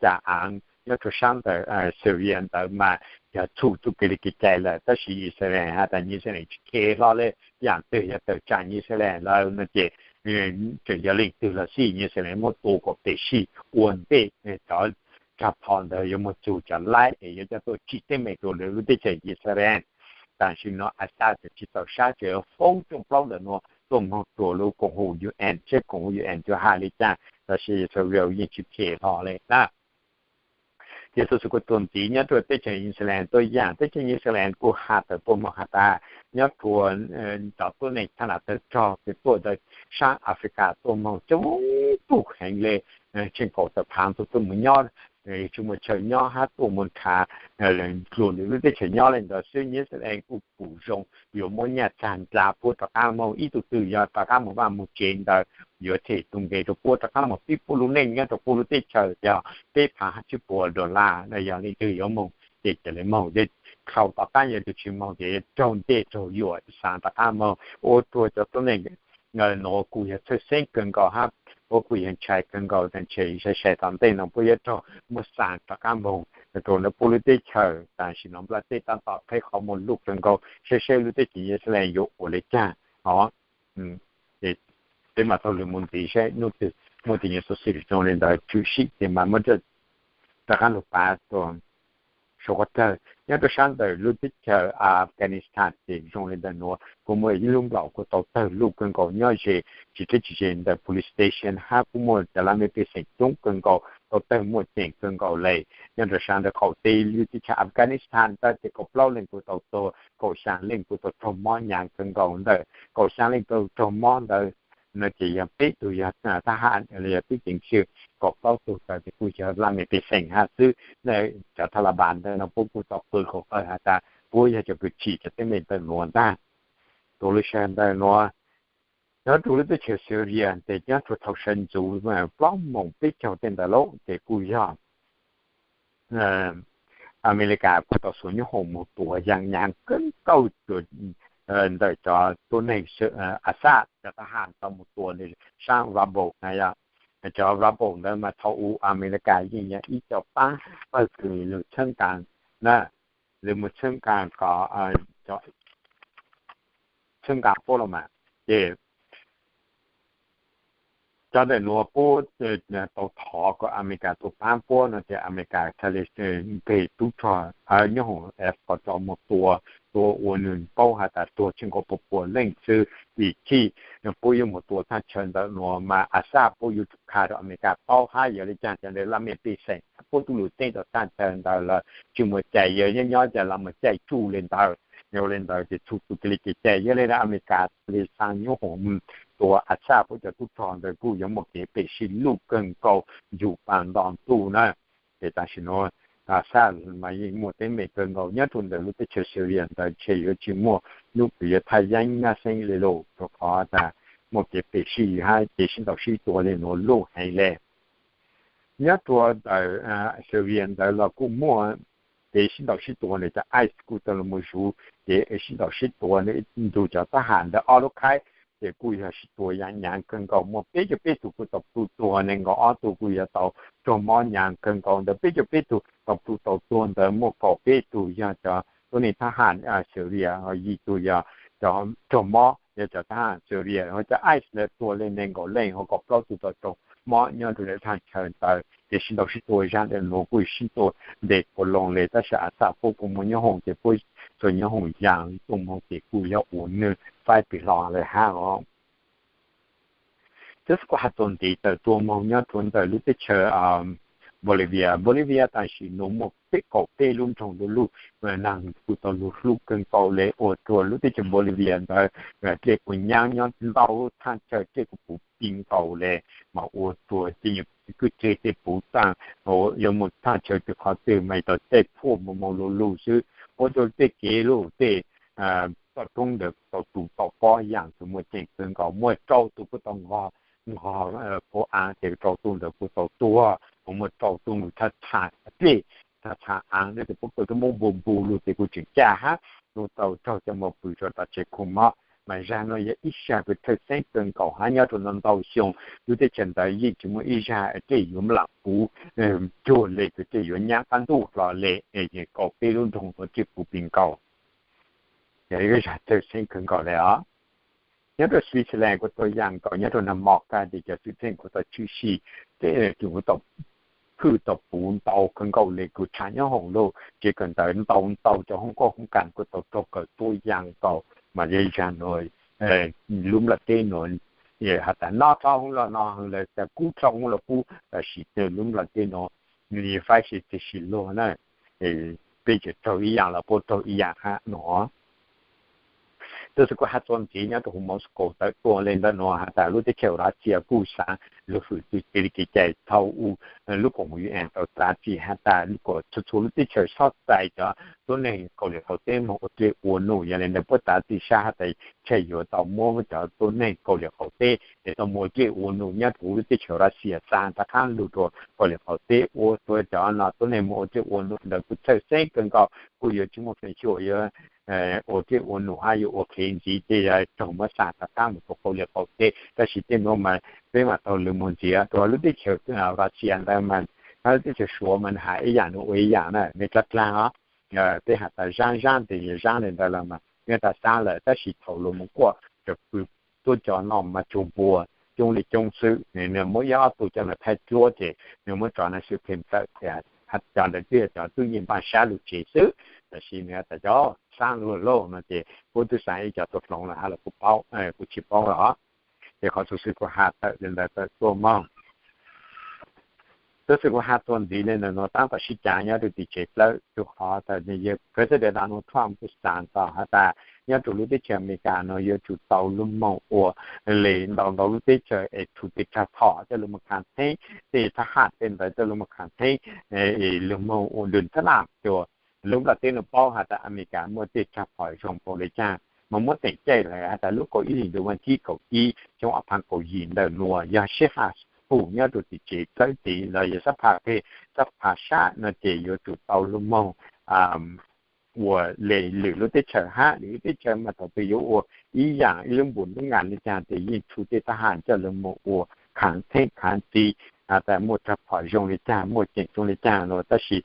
ca aav nyob rua sab ntawm Syria ntawd mas yog txhum txuj kev li kev cai lawm, tab sis Israel has tas Israel tsis khe hlo le, yaam twg yog tawm tsaam Israel lawm no ces tseem yog leej twg los xij Israel muab tua kom pem sij ua ntej cov rag phom ntawd yuav moog txug cov laib es yuav coj tuaj tsim teeb meem rua lwm lub teb chaws Israel. Tam sim no Assad tseem tsis txaus sab, tseem foob rooj plaub ntawm nuav tuaj moog rua lub koom haum UN seb koom haum UN yuav has li cas, tab sis Israel yeej tsis khe hlo le na. Ces xuv xwm kuv txuas ntxiv nyob rua teb chaws Israel tuaj yaam, teb chaws Israel kuj has tawm tuaj moog has tas nyob rua cov tuab neeg thaj nam tawg rog kws tuaj ntawm saab Africa tuaj moog coob tug heev le, tsheej kaum tawm phaav tuaj tuaj moog nyob, tsi muaj chaw nyob hab tuaj moog nrhav dlua lwm lub teb chaws nyob le ntawd xwb. Israel kuj pum zoo yuav muab nyaj txag ndla puab rov qaab moog, ib tug twg yog rov qaab moog vaj moog tsev ntawd yuav them tug nkeeg rua puab rov qaab moog pib puab lub neej nyob rua puab lub teb chaws, yog peb phaav hab tsib puas dollar na. Yog leej twg yuav moog ces cia li moog, ces dhau tom qaab yog tug tsi moog ces raug ntej raug yuam xaav rov qaab moog. Ua rua cov tuab neeg nuav kuj yog txhawj xeeb kawg nkaus hab puab kuj yog ntshai kawg nkaus tas ntshe sai sai tom ntej no puab yuav raug muab xaav rov qaab moog rua puab lub teb chaws. Tam sim no nplaj teb taab tom qheb qhov muag luj kawg nkaus, saib saib lub teb chaws Israel yuav ua le caag os. Peb mam taug lw mus ntxiv saib hnub twg muaj tej nyuas xov xwm zoo li ntawd tshwm sim ces mam muab rov qaab lug pav rua sau qhov dlawg. Nyob rua saab ntawm lub teb chaws Afghanistan ces zoo li ntawm nuav kuj muaj ib lub nplaum kuj tau tawg luj kawg nkaus nyob ze tsis deb tsis ze ntawm police station hab kuj muaj cov laj mej pej xeem coob kawg nkaus tau tawg muaj ceem kawg nkaus le. Nyob rua saab ntawm qaum teb lub teb chaws Afghanistan ntawd ces kaum plaub leej kuj tau tuag, kaum xyaa leej kuj tau raug mob nyaav kawg nkaus. Ntawm kaum xyaa leej tau raug mob ntawd no ces yog peb tug yog thab ham los yog tub ceev xwm, kaum plaub tug ntawd ces kuj yog laj mej pej xeem hab xwb. Cov Taliban ntawd no puab kuj tau qw qhov qawg has tas puab yog cov kws tsim cov teeb meem ntawm nuav ntag. Rua lub sij hawm ntawm nuav nyob rua lub teb chaws Syria ces nyob rua thaum sawv ntxuv plaub moos peb caug tej ntawd lauj ces kuj yog Amelikas kuj tau xuas nyoob hoom moog tua yaa nyaav kawg nkaus rua ntawm cov tuab neeg Assad cov thab ham tau mus tua nws sab Rabaul na yog. Cov Rabaul ntawd mas thaum ub Amelikas yeej yog ib co pab pawg kws lug txhawb nqa na, lug mus txhawb nqa kom txhawb nqa puab los mas, ces cov ntawm nuav puab tau thov kom Amelikas tuaj pab puab no ces Amelikas txhaj le nqeg tub rog nyob hoom F kom tso mus tua, tua ua nws paub has tas tuag txij nkaus pua pua leej xwb. Vim txij puab yuav mus tua thaj chaw ntawm nuav mas Assad puab yuav tsum kha rau Amelikas paub hab yog le caag cov ntawd laj mej pej xeem puab tub lug teeb rau thaj chaw ntawd lawm tsis muaj cai, yog nyob nyob cas los mus caij tsuj le ntawd. Yog le ntawd ces txhua tus cia li cai cai, yog le ntawd Amelikas txhaj le xaa nyob hoom tua Assad puab cov tub rog ntawd kuj yuav muaj kev pem sij lub kawg nkaus yug pas nto ntuj na. Ces tam sim nuav Assad mas yeej muaj teeb meem kawg nkaus nyob rua ntawm lub teb chaws Syria ntawd, ntshe yuav tsis muaj lub kws yuav thaj yeeb nyab xeeb le lug rua qhov tas muaj kev pem sij hab kev sib ntaus sib tua le nuav lub heev le. Nyob rua ntawm Syria ntawd los kuj muaj kev sib ntaus sib tua, nws cov ICE kuj tau los zuv kev sib ntaus sib tua, nws ib ntug cov thab ham ntawd ob lub khaib ces kuj yog sib tua yam nyaav kawg nkaus, muaj peb caug peb tug kuj tau plhu tuag, nees nkaum ob tug kuj yog tau raug mob nyaav kawg nkaus. Ntawm peb caug peb tug tau plhu tau tuag ntawd muaj kaum peb tug yog cov tuab neeg thab ham Syria, yim tug yog cov raug mob yog cov thab ham Syria, ho cov ICE lawv tua le nees nkaum leej ho kaum plaub tug tau raug mob nyob rua lawv thaj chaw ntawd. Ces sib ntaus sib tua zaaj ntawm nuav kuj sib tua ntev ua loo le, tab sis Assad puab kuj muaj nyob hoom ces puab txhua nyob hoom yaam tuaj moog ces kuj yog ua nwg faib pim hlo le hab os. Tab sis kuv has txuas ntxiv tawm tuaj moog nyob rua ntawm lub teb chaws Bolivia. Bolivia tam sim nuav muaj peb kaum peb lub nroog lub lug, neeg kuj tau lug hlub kawg nkaus le ua rua lub teb chaws Bolivia ntawd dlej kuj nyaab nyob ntau lub thaj chaw dlej kuj puv pig nkaus le, mas ua rua tej nyuag kwj dlej tej puv taag, yuav mus thaj chaw twg qhov twg mas tau tej phuaj moog moog lug lug xwb, ua rua tej kev lug tej toj roob ntawd tau tu tau pob yaam txug muaj ceem kawg nkaus, muaj rau tug kuj tau nqog nqog puab aav ces rau tug ntawd kuj tau tuag, kuj muaj rau tug nws thaj txha dlej, thaj txha aav tes puab kaw tub muab npu npu lug tes kuj tseem caj hab, lug tau raug coj moog pw rua tom tsev khu mob. Mas zag nuav yog ib zag kws txhawj xeeb kawg nkaus hab nyob rua ntau ntau xyoo lub teb chaws ntawd yeej tsis muaj ib zag dlej yuav lam puv cuag le kws dlej yuav nyaab qab ntuj hlo le, kaum peb lub nroog dlej puv pig nkaus. Yog ib zag txhawj xeeb kawg nkaus le os. Nyob rua Switzerland kuj tuab yaam nkaus, nyob rua nag mos kag tes cov xwm txheej kuj tau tshwm sim, tej tug kuj tau hwj tau puv ntau kawg nkaus le, kuj tshaj nyob hoom lug tsev kawm ntawv ntau ntau, cov hoob koob hoob kas kuj tau raug kaw tuab yaam nkaus. Mas zag nuav lub nplaj teb nuav has tas noj txhob hoob lug noj, lawv tas kub txhob hoob lug kub, tam sim nuav lub nplaj teb nuav nws faib sib txig sib luag na, peb tseem raug ib yaam los puab raug ib yaam hab no. Tab sis kuv has txuas ntxiv nyob rua huv Moscow tawm tuaj le ntawm nuav has tas lub teb chaws Russia kuj xaav lug hwm txuj kev li kev cai thaum ub lub koom haum U N tau txav txim has tas kom txhua txhua lub teb chaws txhob txais cov tuab neeg kaus lim qaum teb moog ua dlej ua num. Yog le ntawd puab txav txim sab has tas tsam yuav tau muab cov tuab neeg kaus lim qaum teb es tau moog ua dlej ua num nyob rua huv lub teb chaws Russia xa rov qaab lug rua kaus lim qaum teb, ua rua cov no tuab neeg moog ua dlej ua num ntawd kuj txhawj xeeb kawg nkaus, kuj yuav tsis muaj feem xyuam yuav ua dlej ua num hab yuav ua qhev ntxiv, ces yog raug muab xa rov qaab mus rua kaus lim qaum teb. Tab sis tej nuav mas peb mam tau lug moog ntxiv rua lub teb chaws Russia ntawd mas, lub teb chaws Suav mas has ib yaam nws ua ib yaam na, nws dlaag dlaag os. Peb has tas zaab zaab tes zaab le ntawd los mas nws tas xaab lawm, tab sis thaum lug moog kuaj tsaws pw tuab cov no mas tsuag npua coob le coob xwb, nws muab ib ob tug coj los thaij duab ces nws muab tso na xwb phem tawm tias cov ntawd twb yog cov tub nyiag npaj sab lug tsev xwb. Tab sis nws tas cov xaab luag lauj no ces puab twb xaav ib co tuaj hloov los has los kuv paub, kuv tsis paub los. Ces qhov xov xwm kuv has tawm le ntawd tawm tuaj moog. Tab sis kuv has txuas ntxiv le ntawm nuav tab tom sib caav nyob rua tim tsev dlawb, rua qhov tas yawg President Donald Trump kuj xaav tau has tas nyob rua lub teb chaws Amelikas nuav yuav tsum tau lug moog ua le ntau ntau lub teb chaws es tshuav tej rag phom coj lug moog khav theeb, tej thab ham tej ntawd coj lug moog khav theeb, lug moog ua dlwg thab lam rua lub nplaj teb nuav paub has tas Amelikas muaj tej rag phom zoo npaum le caag, mas muab teem caij lawm has tas lub kaum ib hlis ntuj vas thib kaum ib xyoo ob phav kaum yim ntawm nuav yog sib has hum nyob rua tim tsev dlawb tid los yog xab pha peg xab pha sab no ces yuav tsum tau lug moog ua le lwm lub teb chaws hab, lwm lub teb chaws mas thaum twg yuav ua ib yaam ib lub npus lub nkas le caag tes yeej tshuav tej thab ham coj lug moog ua khaav theeb khaav txi, has tas muaj rag phom zoo le caag, muaj ceem zoo le caag nuav, tab sis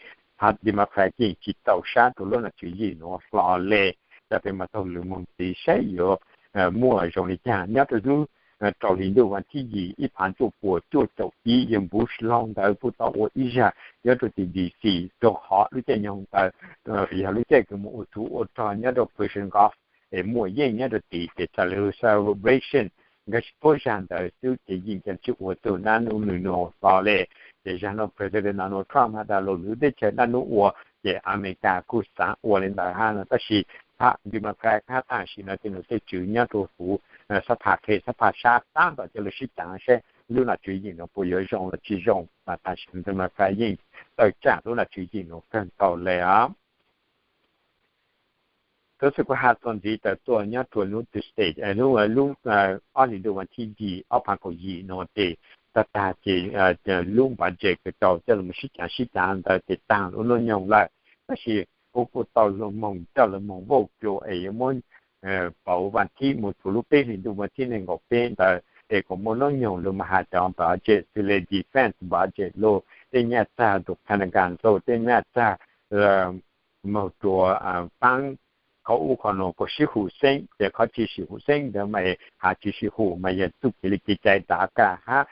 Democrat yeej tsi txaus sab rua lub nom tswv yim nuav hlo le. Cov peb mas taug lug moog ntxiv saib yuav muaj zoo le caag nyob rua lub rau hli ntuj vas thib yim ib phav cuaj puas cuaj caum ib yawg Bush laug ntawd kuj tau ua ib zag nyob rua tim D C, rua qhov lub caij nyoog ntawd yog lub caij kws moog ua tug ua rog nyob rua Persian Gulf, es muaj yeej nyob rua tim tes tas lug celebration nkawd sib puab zag ntawd xwb ces yeej ca tsi ua txug nab nub nub nuav hlo le. Ces zag nuav President Donald Trump has tas lug lwm teb chaws nab nub ua, ces America kuj xaav ua le ntawd hab no, tab sis phab Democrat hab tam sim no ces nws tej tswv nyob rua huv xab phas qhe xab phas sab taab tom coj lug sib caav saib lub nom tswv yim nuav puas yuav zoo los tsi zoo, mas tam sim no Democrat yeej tawm tsaam lub nom tswv yim nuav kawg nkaus le os. Tub xwb kuv has txuas ntxiv tawm tuaj nyob rua lub Tuesday, lub, lub ob hlis ntuj vas thib yim ob phav kaum yim nuav ces tag tag ces lub budget kws tau coj lug moog sib caav sib caav ntawd ces taag lub hnub nyoog lawm. Tab sis kuv kuj tau lug moog coj lug moog vote es yuav muab pauv vas thib moog rua lub peb hlis ntuj vas thib neeg nkaum peb ntawd es kuas muaj hnub nyoog lug mas has cov budget xws le defense budget lug, tej nyaj txag rua Pentagon lug, tej nyaj txag moog rua paab qhov ub qhov nuav kuas sib hum xeeb, ces qhov tsi sib hum xeeb ntawd mas has tsi sib hum mas yog txuj kev li kev cai DACA hab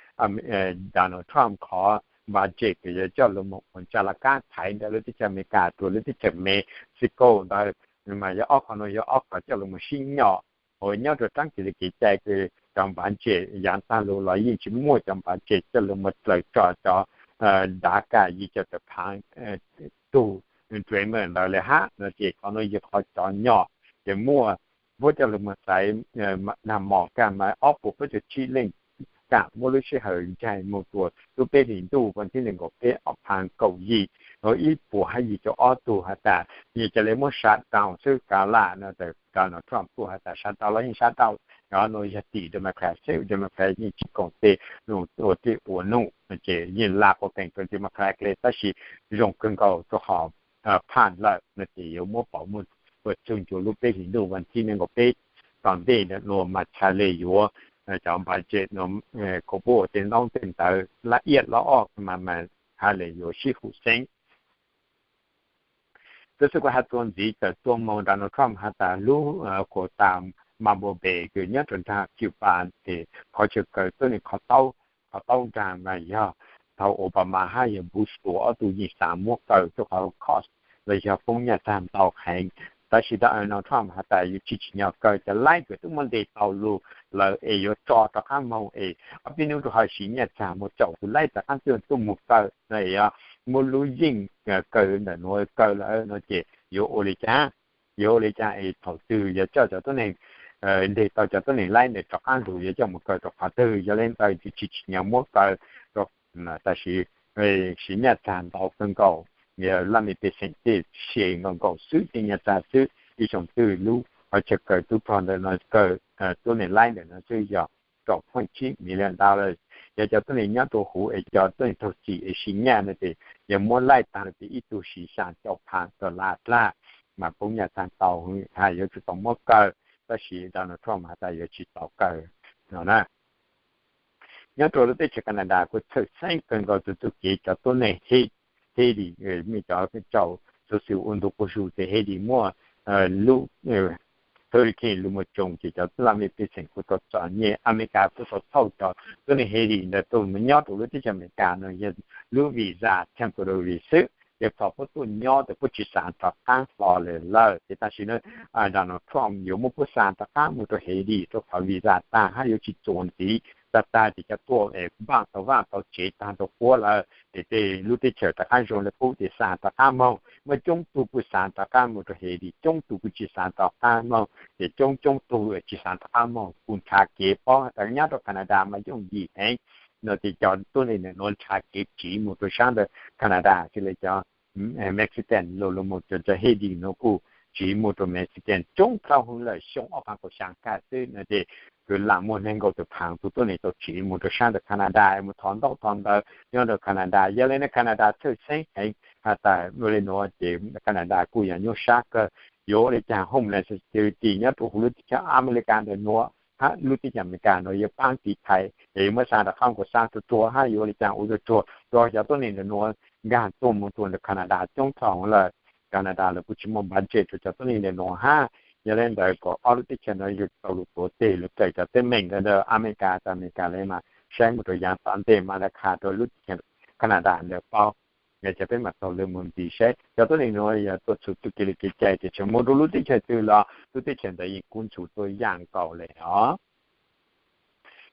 Donald Trump qhov budget kws yuav coj lug moog ua ntsa laj kab thaiv ntawm lub teb chaws Amelikas rua lub teb chaws Mexico ntawd, mas yog ob qhov nuav yog ob qhov coj lug moog sib nyom uas nyob rua raab kev li kev cai kws cov budget yaav taag lug los yeej tsi muaj cov budget coj lug moog dlaws tso cov DACA yim caum tawm phaav tug Dreamer ntawd le hab no ces qhov nuav yog qhov cov nyom ces muaj puab coj lug moog xaiv nag mos kag mas ob puas puab caug tsib leej kaam muab lub sij hawm ncaig moog rua lub peb hlis ntuj vas thib neeg nkaum peb ob phav kaum yim, ib puas hab yim caum ob tug has tas yog ca le muab shutdown xwb kav laj no tas Donald Trump kuj has tas shutdown los yeej shutdown, cov nuav yog tim Democrat xwb, Democrat yeej tsi koom tes ua tej ua num ces yeej laj quas kees rua Democrat le, tab sis zoo kawg nkaus rua qhov phaj lawm no ces yuav muab pauv moog ua txug ncua lub peb hlis ntuj vas thib neeg nkaum peb tom ntej nuav mas txhaj le yuav cov budget nuav kuas puab ua tej noob tej ntawd laj iab laj ob mas mas txhaj le yuav sib hum xeeb. Tub xwb kuv has txuas ntxiv tawm tuaj moog Donald Trump has tas lub quas tas Mobile Bay kws nyob rua nraag Cuba ces qhov chaw kaw tuab neeg qhov taub, qhov taub nraag mas yog thaum Obama hab yog Bush tuam ob tug yeej xaav muab kaw rua qhov cost los yog poob nyaj txag ntau heev. Tab sis Donald Trump has tas yuav tsi tsim nyog kaw, cov laib kws tub muab ntes tau lug lawm es yuav tso rov qaab moog es ob peb nub rua ho siv nyaj txag moog caum tus laib rov qaab tuaj tuaj moog kaw no es yog muab lub yeej kaw ntawm nuav kaw lawm no ces yuav ua le caag, yuav ua le caag es thaum twg yog coj cov tuab neeg, ntes tau cov tuab neeg laib ntawd rov qaab lug yuav coj moog kaw rua qhov twg, yog le ntawd yuav tsi tsim nyog muab kaw rua, tab sis siv nyaj txag ntau kawg nkaus, yog laj mej pej xeem tej se nkaus nkaus xwb, tej nyaj txag xwb, ib xyoo twg lub qhov chaw kaw tub rog ntawm no kaw tuab neeg laib ntawm no xwb yog rau point tsib million dollars. Yog cov tuab neeg nyob rua huv es cov tuab neeg raug txim es siv nyaj no ces yog muab laij taag le tes ib tug siv xyaa caum phav dollar dlaag mas poob nyaj txag ntau, has yuav tsum tau muab kaw, tab sis Donald Trump has tas yuav tsi tau kaw no na. Nyob rua lub teb chaws Canada kuj txhawj xeeb kawg nkaus txug txuj kev cov tuab neeg Haiti, mej cov tau xuv xwm ua ntu quas zug tes Haiti muaj lub hurricane lug moog tsoo ces cov laj mej pej xeem kuj tau txom nyem. Amelikas kuj tau thauj cov tuab neeg Haiti ntawd tuaj moog nyob rua lub teb chaws Amelikas no yog lub visa temporary xwb, ces thaum puab tuaj nyob tes puab tsi xaav rov qaab hlo le lawm. Ces tam sim no Donald Trump yuav muab puab xaav rov qaab moog rua Haiti rua qhov visa taag hab yuav tsi txuas ntxiv. Tag tag ces cov tuaj es vaaj tau vaaj tau tsev taag rua puab lawm ces tej lub teb chaws rov qaab zoo le qub ces xaav rov qaab moog. Muaj coob tug kuj xaav rov qaab moog rua Haiti, coob tug kuj tsi xaav rov qaab moog, ces coob coob tug tsi xaav rov qaab moog kuj nrhav kev paub has tas nyob rua Canada mas yooj yim heev no ces cov tuab neeg nuav nrhav kev tsiv moog rua saab ntawm Canada, xws le cov Mexican lug lug moog rua cov Haiti nuav kuj tsiv mus rau Mexican coob dhau hwv lawm, xyoo ob phav kaum xya kaj xwb no ces kws lam muaj nees nkaum tawm phav tus tuab neeg tau tsiv mus rau sab ntawm Canada mus thov ntaub thov ntawv nyob rau Canada. Yog le nuav Canada txhawj xeeb heev has tas ua le nuav ces Canada kuj yog nyuaj sab kawg. Yuav ua le caag Homeland Security nyob rau huv lub teb chaws America ntawm nuav hab lub teb chaws America nuav yuav paab tiv thaiv, yog yuav muab xa rov qaab kuas xa tuag tuag hab yuav ua le caag ua tuag tuag rua cov tuab neeg ntawm nuav nkaag tuaj mus rua ntawm Canada coob dhau lawm. Canada lawv kuj tsis muaj budget rua cov tuab neeg ntawm nuav hab. Yog le ntawd kom ob lub teb chaws nuav yuav tau lug tuav teg lug kawm cov teeb meem ntawd ntawm America tas America le mas saib mus rau yaav tom ntej mas le kha rua lub teb chaws Canada ntawd paub. Yog cov peb mam taug lug mus ntxiv saib cov tuab neeg nuav yog tuaj txug txuj kev li kev cai ces tseem mus rua lub teb chaws twg los lub teb chaws ntawd yeej kub ntxhuv tuaj yaam nkaus le os.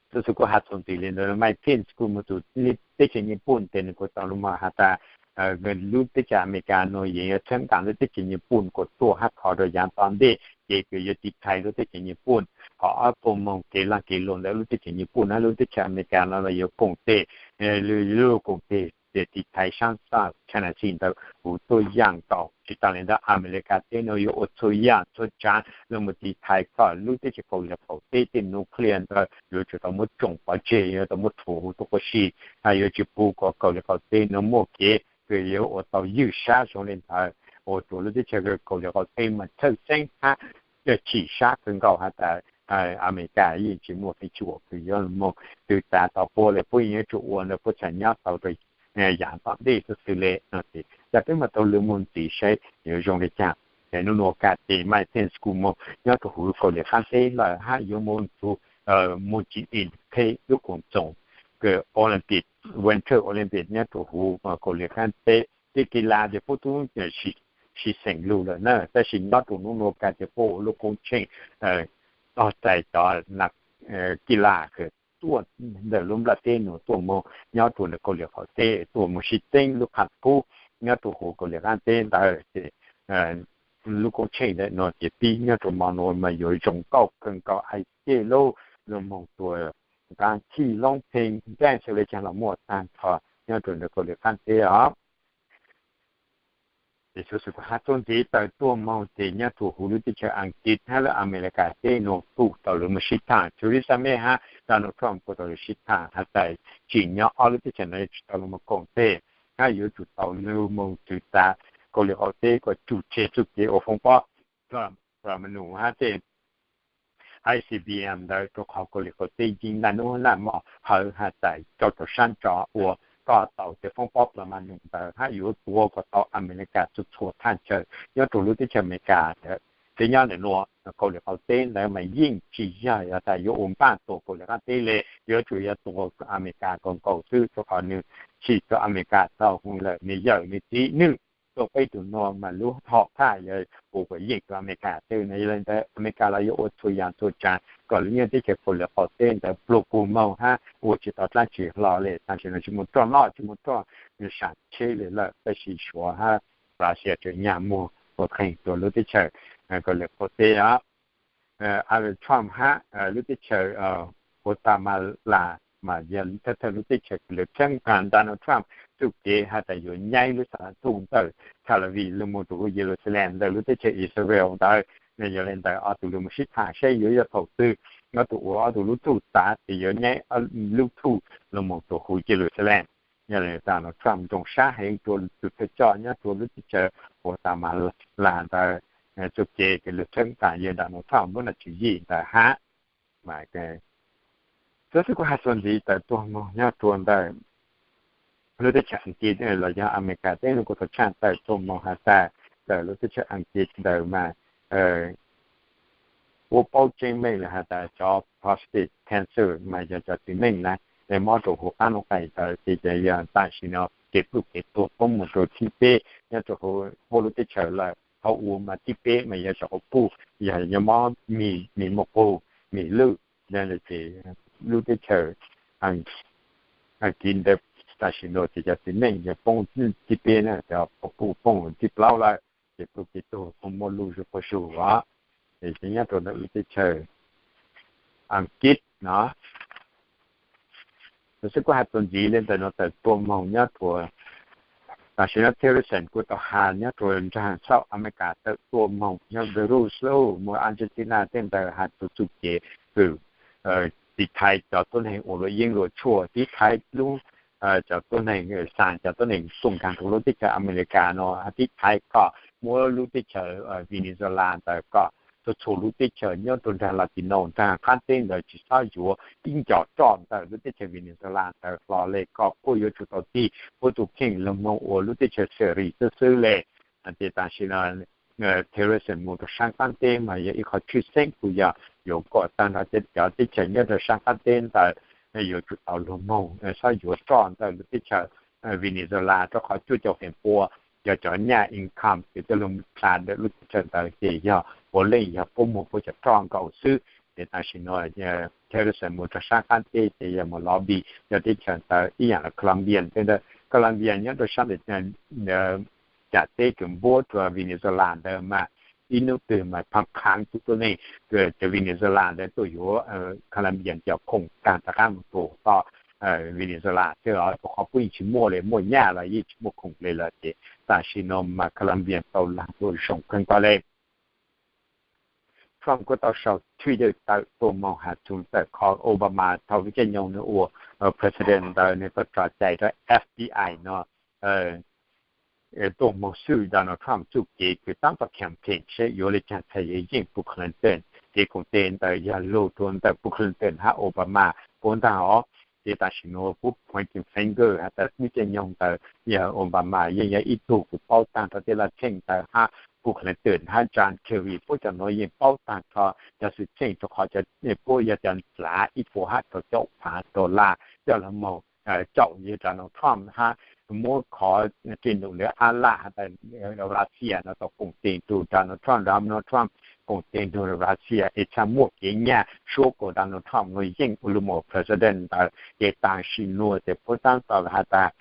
Txug xwb kuj has txuas ntxiv le ntawd Mike Pence kuj mus txug teb chaws Nyij Pooj tes nwg kuj tau lug mas has tas lub teb chaws America nuav yeej yuav txhawb nqaa lub teb chaws Nyij Pooj kuas tuaj hab thov rua yaav tom ntej ces kws yuav tiv thaiv lub teb chaws Nyij Pooj. Hos ob tuaj moog kev laaj kev luam ntawm lub teb chaws Nyij Pooj hab lub teb chaws America nuav los yuav koom tes, lug koom tes tes tiv thaiv saab South China Sea ntawd huv tuaj yaam nkaus. Tsis taag le ntawd America teb nuav yuav ua txhua yaam txhua tsaav lug mus tiv thaiv kom lub teb chaws Kauslim qaum teb tej nuclear ntawd yuav tsum tau muab tsoom pov tseg, yuav tau muab rhuav huv tuaj quas si, hab yuav tsis pub kom Kauslim qaum teb nuav muaj kev kws yuav ua tau ywj sab zoo le ntawd ua rua lub teb chaws Kauslim qaum teb mas txhawj xeeb hab chim sab kawg nkaus has tas America yeej tsis muaj feem coob kws yuav moog tw tav tau puab le, puab yeej yuav tsum ua ntawd puab txhad nyob tau rua yaav tom ntej txuj xwb le no ces cov peb mam taug lug mus ntxiv saib yuav zoo le caag. Nub nuav kas tes Mike Pence kuj moog nyob rua huv Kauslim qaab teb lawm hab yuav moog txug Moos Tsis Im Qhe lub koom txoos kws Olympic, Winter Olympic nyob rua huv Kauslim qaab teb. Tej kis las ces puab tub sib xeem lug lawm na, tab sis nyob rua nub nuav kas tes puab ua lub koob tsheej tog txais cov kis las kws tuaj ntawm lub nplaj teb nuav tuaj moog nyob rua ntawm Kauslim qaum teb tuaj moog sib txeeb lub qhab kub nyob rua huv Kauslim qaab teb ntawd ces lub koob tsheej ntawm nuav ces pib nyob rua mo nuav mas yuav zoo nkauj kawg nkaus hais tias lub lug moog rua nqaa chij loob pheej ncaaj xws le caag los muaj taag nrho nyob rua ntawm Kauslim qaab teb os. Ces xuv xwm kuv has txuas ntxiv tawm tuaj moog ces nyob rua huv lub teb chaws Askiv hab lub Amelikas teb nuav kuj tau lug moog sib thaam, Theresa May hab Donald Trump kuj tau lug sib thaam has tas tsim nyog ob lub teb chaws nuav tsis tau lug moog koom tes, hab yuav tsum tau lug moog txwv tav Kauslim qaum teb kom tsum tseg txuj kev ua foob pob plamanu hab tej I C B M ntawd rua qhov Kauslim qaum teb yeej naj nub naj mo hawv has tas rau rau sab nrov ua koj tau tej foob pob plamanu ntawd hab yuav tuav kom tau Amelikas txhua txhua thaj chaw nyob rua lub teb chaws Amelikas ntawd. Ces nyob ntawm nuav Kauslim qaum teb ntawd mas yeej tsis yog has tas yuav ua npaj tua Kauslim qaab teb le, yuav tsum yog tua Amelikas nkaus nkaus xwb rua qhov nwg tsim rua Amelikas tau hwv lawm, nwg yawm nwg txiv nwg tuaj peb tug nuav mas lub hom thaj yog ua kuas yeem rua Amelikas teb no. Yog le ntawd Amelikas los yuav ua txhua yaam txhua tsaav kom lub nyuas teb chaws Kauslim qaum teb ntawd pluag puag moog hab ua tsis tau dlaab tsi hlo le. Tam sim no tsis muaj roj noj tsis muaj roj saam tsheb le lawm, tab sis Suav hab Russia tseem nyag muag ua qee rua lub teb chaws Kauslim qaum teb os. Trump hab lub teb chaws Guatemala mas yog thawj thawj lub teb chaws kws lawv txhawb nqaa Donald Trump txuj kev has tas yuav nyaib lub xab laj thuj ntawm Tel Aviv lug moog rua huv Yelusalem ntawm lub teb chaws Israel ntawd. Yog le ntawd ob tug lug moog sib thaam saib yuav yog thaum twg ob tug ua ob tug lub thuj tav ces yuav nyaib lub thuj lug moog rua huv Yelusalem. Yog le Donald Trump nroo sab heev rua tug thawj coj nyob rua lub teb chaws Guatemala ntawd txuj kev kws lug txhawb nqaa yog Donald Trump lub nom tswv yim ntawd hab. Xuv xwm kuv has txuas ntxiv tawm tuaj moog nyob rua ntawm lub teb chaws Askiv los yog Amelikas teb nuav kuj tau tshaaj tawm tuaj moog has tas tawm lub teb chaws Askiv ntawd mas puab paub tseeb meej le has tas cov prostate cancer mas yog cov txiv neej na, es mob rua huv qaab nuj qais ntawd ces yog tam sim no kev pluj kev tuag poob moog rua thib peb nyob rua huv puab lub teb chaws lawm. Thaum ub mas thib peb mas yog cov quas puj, yog mob mis, mis muaj qug, mis lwj, ces lub teb chaws Askiv ntawd tam sim no ces cov txiv neej yog poob thib peb na, cov quas puj poob thib plaub lawm, ces pluj kev tuag poob muaj lub zuj quas zug os. Ces nyob rua ntawm lub teb chaws Askiv no. Xuv xwm kuv has txuas ntxiv le ntawm nuav tawm tuaj moog nyob rua Tam sim no Tillerson kuj tau has nyob rua nraag South America tawm tuaj moog nyob Brazil, muaj Argentina tej ntawd has txug txuj kev kws tiv thaiv cov tuab neeg ua luam yeeb luam tshuaj, tiv thaiv lub cov tuab neeg, xaa cov tuab neeg tuaj nkaag rua lub teb chaws Amelikas no, tiv thaiv kom muab lub teb chaws Venezuela ntawd kom txhua txhua lub teb chaws nyob rua nraag Latino nraag qaab teb ntawd tsi xob yuav ib nco roj ntawm lub teb chaws Venezuela ntawd hlo le, kom puab yuav tsum tau tig puab tug kheej lug moog ua lub teb chaws xeem ris xwb xwb le. Ces tam sim no Tillerson mus rua saab qaab teb mas yog ib qho tshwj xeeb kuj yog yuav kom taag nrho cov teb chaws nyob rua saab qaab teb ntawd yuav tsum tau lug moog xob yuav roj ntawm lub teb chaws Venezuela, rua qhov cuaj caum feem pua yog cov nyaj income kws tuaj lug dlha ntawm lub teb chaws ntawd ces yog puav leej yog puab muag puab cov roj nkaus xwb. Ces tam sim no Tillerson mus rua saab qaab teb ces yog mus lobby cov teb chaws ntawd ib yaam le Colombia tej ntawd. Colombia nyob rua saab ntawm cov teb kws npuab rua Venezuela ntawd mas ib nub twg mas phav phaav tug tuab neeg cov Venezuela ntawd tuaj yuav Colombia cov khoom taag rov qaab mus rua tom Venezuela xwb, rua qhov puab yeej tsi muaj le, muaj nyaj los yeej tsi muaj khoom le lawm. Ces tam sim no mas Colombia tau laag tuaj zoo kawg nkaus le. Trump kuj tau sau Twitter tawm tuaj moog has txug tawm qhov Obama thaum lub caij nyoog nwg ua president ntawd nwg tau tso cai rua FBI no tuaj moog xwb Donald Trump txuj kev kws taab tom campaign seb yuav le caag txhais yeej Bill Clinton. Kev koom teg ntawd yog lug rua ntawm Bill Clinton hab Obama puab ntaag os. Ces tam sim nuav puab pointing finger has tas lub caij nyoog ntawd yog Obama yeej yog ib tug kws paub taag rua tej laj tsheej ntawd hab Bill Clinton hab John Kerry puab cov nuav yeej paub taag rua cov xwm txheej rua qhov puab yog cov ntlav ib puas hab rau caum phav dollar coj lug moog caum yawg Donald Trump hab muab khov kev num lawv ab laj has tas Russia no tau koom teg nrug Donald Trump, Donald Trump koom teg nrug Russia es txhaj muaj kev nyaj suab kuas Donald Trump nuav yeej ua lug moog president ntawd. Ces tam sim nuav ces puab taab tom has tas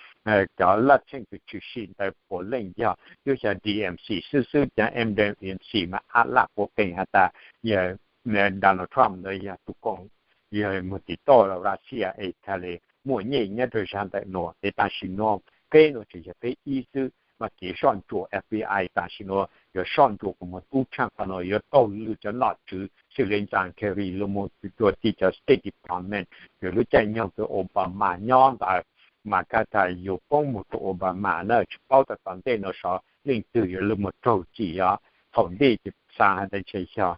cov laj tsheej kws tshwm sim ntawd puav leej yog twb xyaw DNC xwb xwb, cov MDNC mas ab laj puav qeeg has tas Donald Trump ntawd yog tug koom, yog moog tiv tauj Russia es txhaj le muaj nyej nyob rua zag ntawm nuav. Ces tam sim nuav peb nuav tseem yog peb ib xwb, mas kev soj ntsuam FBI tam sim nuav yuav soj ntsuam kuas moog tub tshaaj qhov nuav, yuav taug lwm cov nom tswv xws le John Kerry lug moog rua txij cov State Department, kws lub caij nyoog kws Obama nyob ntawd mas kag tas yug poob moog rua Obama na, tsis paub tas tom ntej nuav sov leej twg yuav lug moog raug txim os. Thaum ntej ces xaa has tas ntshe xyog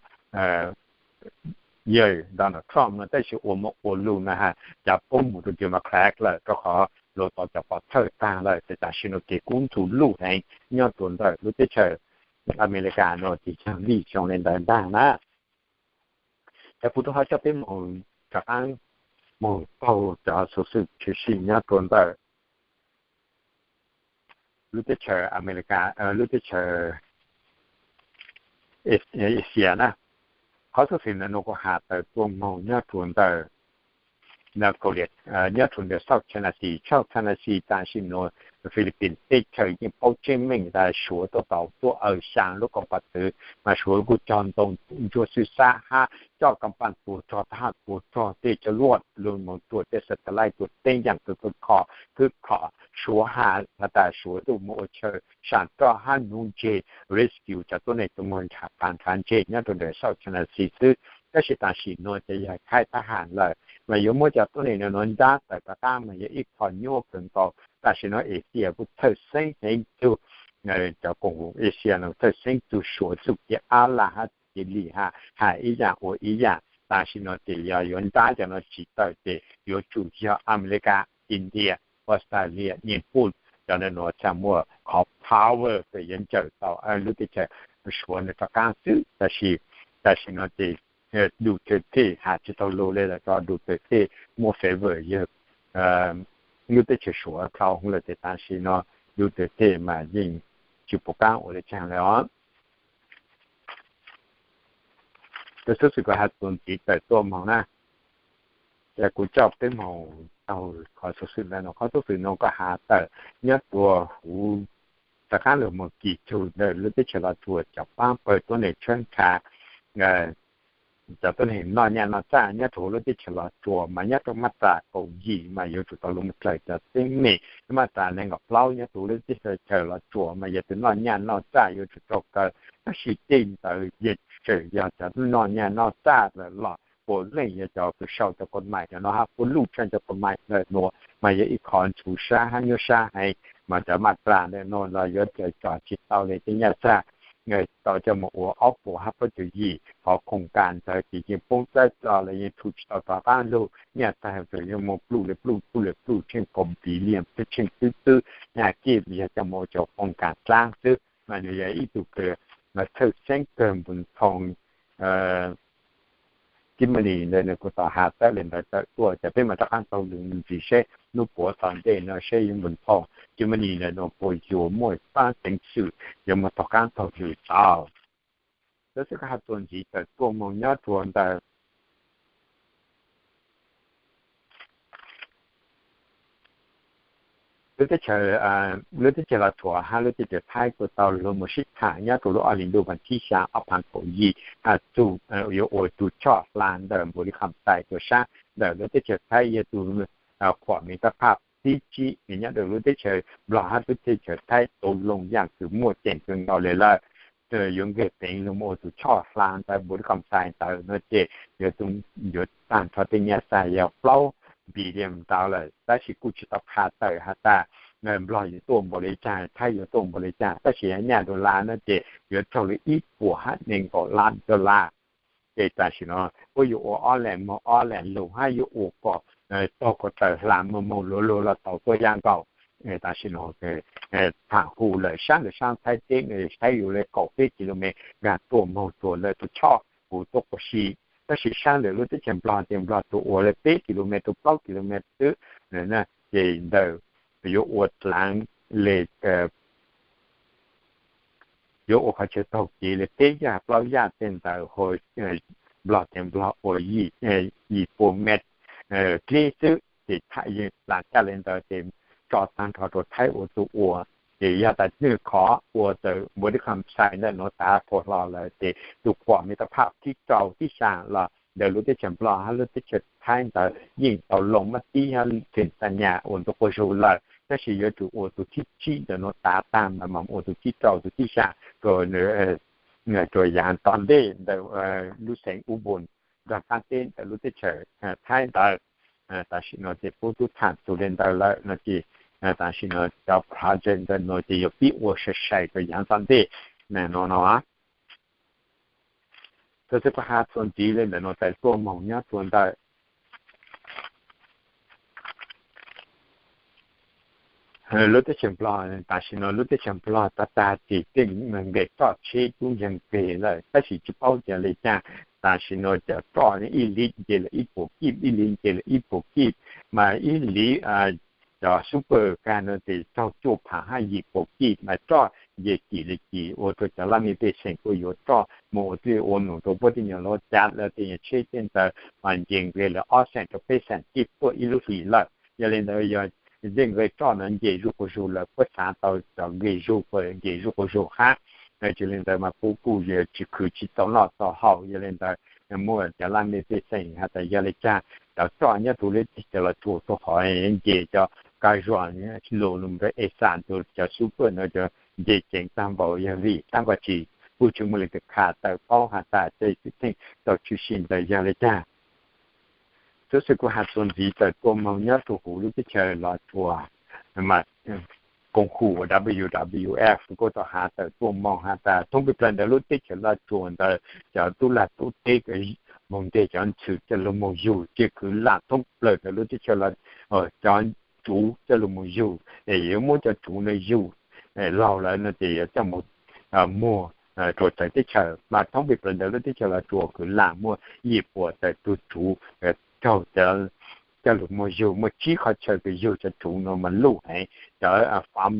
yawg Donald Trump no, tab sis ua moog ua lug na has cas poob moog rua Democrat lawm rua qhov luas tau cov pov thawj taag lawm. Ces tam sim nuav kev kub ntxhov luj heev nyob rua ntawm lub teb chaws Amelikas nuav ces yog vim zoo le ntawd ntaag na. Cov kuv rua qhov coj peb moog rov qaab moog taug cov xuv xwm tshwm sim nyob rua ntawm lub teb chaws Amelikas, lub teb chaws Asia na. Qhov xuv xwm ntawm nuav kuv has tas tuaj moog nyob rua ntawm nyob rua ntawm South China Sea, South China Sea tam sim nuav Philippines teb chaws yeej paub tseeb meej tas Suav tuaj tau tuaj aws xyaa lub koom pam txwv mas Suav kuj cog ntoo ntsuab xwb xab hab coj koom pam tuag rog, thab ham tuag rog, tej cov luaj lug moog rua tej satellite tuaj teeb yaam kws kws kho, kws kho Suav has tas Suav tuaj moog ua chaw saam roj hab nuv ntseg, rescue cov tuab neeg tuaj moog nrhav qav nrhav ntseg nyob rua ntawm South China Sea xwb. Tab sis tam sim nuav ces yog khaib thab ham lawm mas yuav muab cov tuab neeg nuav nrab tawm rov qaab mas yog ib qho nyuaj kawg nkaus. Tam sim nuav Asia kuj txhawj xeeb heev txug, cov koom haum Asia nuav txhawj xeeb txug Suav txuj kev ab laj hab txuj kev lim ham, has ib yaam ua ib yaam. Tam sim nuav ces yog yuav nrab cov nuav tsi tawm ces yuav tsum yog Amelikas, India, Australia, Nyij Pooj, cov nuav txhaj muaj qhov power kws yuav ntsawm tau lub teb chaws Suav nuav rov qaab xwb. Tab sis tam sim nuav ces Duterte has tsi tau lug le lawm, rua Duterte muab favor yawg lub teb chaws Suav dhau hwv lawm ces tam sim nuav Duterte mas yeej tsi pum qaab ua le caag le os. Cov xuv xwm kuv has txug ntxiv tawm tuaj moog na, ces kuv coj peb moog taug qhov xuv xwm ntawm nuav. Qhov xuv xwm nuav kuv has tawm nyob rua huv rov qaab lug moog kis tug ntawm lub teb chaws Los Tsuas cov paab pawg tuab neeg tshawb nrhav cov tuab neeg noj nyaj noj txaj nyob rau lub teb chaws Los Tsuas mas nyob rau maj tas kaum yim mas yuav tsum tau los mus raws cov teeb meem. Maj tas nees nkaum plaub nyob rau lub teb chaws Los Tsuas mas yog tus noj nyaj noj txaj yuav tsum raug kaw. Tab sis tej ntawd yeej tseem yog cov noj nyaj noj txaj lawm los puav leej yog cov kws sau cov kos mais cov no hab puav luj tsaj cov kos mais ntawm nuav mas yog ib qho ntxhuv sab hab nyuaj sab heev. Mas cov maj tas ntawm nuav los yuav tso tsis tau li tej nyaj txag tau coj mus ua ob puas hab plaub caug yim qhov khoom kas ntawd ces yeej poob txawb txo los yeej tshu tsis tau rov qab lug. Nyaj txag tseem yuav mus pluj li pluj pluj li pluj tsheej kaum billion twb tsheej twb twb nyaj kib yog coj mus ua cov khoom kas dlaab xwb. Mas nws yog ib tug kws txhawj xeeb kawg npu thoo Kimberly ntawd nws kuj tau has tawm li ntawd tawm tuaj ces peb mam rov qab taug lw ntxiv seb hnub puav tom ntej no seb yuav npu thoo Kimberly ntawd no puas yuav muaj pab teev xwm yuav mus tom qaab taug lw tau. Lawv xwb kuj has txuas ntxiv tawm tuaj moog nyob rua ntawm lub teb chaws, lub teb chaws Los Tsuas hab lub teb chaws Thaib kuj tau lug mus sib thaam nyob rua lub ob hlis ntuj vas thib xyaa ob phav kaum yim has txug yuav ua tug choj hla ntawm npum li kham xais rua sab ntawm lub teb chaws Thaib yog tug khuam miv toj phaj thib tsib nyob rua lub teb chaws Nplog hab lub teb chaws Thaib tus loo yaj kws muaj ceem kawg nkaus li lawm. Yuav nkag peev lug mus ua tug choj hla ntawd npum li kham xais ntawd no ces yuav, yuav taag nrho tej nyaj txag yog plaub billion ntawd lawm tab sis kuj tsis tau qha tawm has tas Nplog yuav tuaj npaum li caag Thaib yuav tuaj npaum li caag tab sis nyaj dollar no ces yuav raug li ib puas hab nees nkaum lab dollar. Ces tam sim no puab yuav ua ob leeg moog ob leeg lug hab yuav ua kom taug kom raws hla moog moog luag luag los tau tuaj yaj nkaus. Tam sim no thaam hu lawm sab ntawm sab Thaib teb, Thaib yuav le kaum peb kilomev nkag tuaj moog rua lawv tug choj kuv tuaj quas si. Tab sis sab ntawm lub teb chaws Nplog ces Nplog tug ua le peb kilomev rua plaub kilomev xwb. Ces ntawm yuav ua dlaav le yuav ua qhov chaw taug kev le peb yaj plaub yaj tej ntawd hu Nplog ces Nplog ua yim puas mev dleb xwb ces yeej lam caj le ntawd ces tso taag nrho rua Thaib ua tug ua. Ces yog tas nwg khov ua tawm npum li kham xais ntawm nuav tav qhua hlo lawm ces tug khuam miv toj phaj thib rau thib xyaa los ntawm lub teb chaws Nplog hab lub teb chaws Thaib ntawd yeej tau loo mab tib hab tseem tag nyam ua ntu quas zug lawm tab sis yuav tsum ua tug thib tsib ntawm nuav tav taag mas mam ua tug thib rau tug thib xyaa rua yaav tom ntej ntawm lub xeev Ubon nrog qaab teb ntawm lub teb chaws Thaib ntawd. Tam sim no ces puab tub thaam txug le ntawd lawm no ces tam sim no cov project ntawm nuav ces yuav pib ua sai sai rua yaav tom ntej no no. Txhua txhua kuv has txuas ntxiv le ntawm nuav tawm tuaj moog nyob rua ntawm lub teb chaws Nplog. Tam sim no lub teb chaws Nplog tag tag ces tej nqes roj tsheb tub nkeeg peg lawm tab sis tsis paub ca le caag. Tam sim no cov roj ib hliv nce lawm ib puas kij, ib hliv nce lawm ib puas kij, mas ib hliv cov super car no ces raug cuaj phav hab yim puas kij mas roj nce kim le kim ua rua cov laj mej pej xeem kuj yuav roj moog ua dlej ua num rua puab tej nyuas lub cav lawv tej nyuas tsheb tej ntawd mas nce nqe lawm ob xeem rua peb xeem kij tuaj ib lub hlis lawm. Yog le ntawd yog tej nqe roj no nce zuj quas zug lawm puab xaav tau cov nqe zug, nce zuj quas zug hab. Tsi le ntawd mas puab kuj tsi khwv tsis tau noj tau haus. Yog le ntawd muaj cov laj mej pej xeem has tas yog le caag cov roj nyob rua lub teb chaws Los Tsuas tug hov nce cov kab zuag lug lug rua es xam tug cov super no cov nce ceev tag npaum yog vim taab vim tsi kuj tsi muaj le kws kha tawm paub has tas tej xwm txheej tau tshwm sim ntawd yog le caag. Txhua txhua kuv has txuas ntxiv tawm tuaj moog nyob rua huv lub teb chaws Los Tsuas mas koom hum WWF kuj tau has tawm tuaj moog has tas thoob peb plawg ntawm lub teb chaws Los Tsuas ntawd cov tub lag tub teb moog nteg cov ntxhw coj lug moog yug ces kwv lam thoob plawg ntawm lub teb chaws, cov tsuv coj lug moog yug es yuav muab cov tsuv no yug laug lawm no ces yuav coj moog muag rua txawv teb chaws. Mas thoob peb plawg ntawm lub teb chaws Los Tsuas kwv lam muaj yim puas tawm tug tsuv raug coj lug moog yug. Muaj tsib qhov chaw kws yug cov tsuv no mas luj heev. Cov faam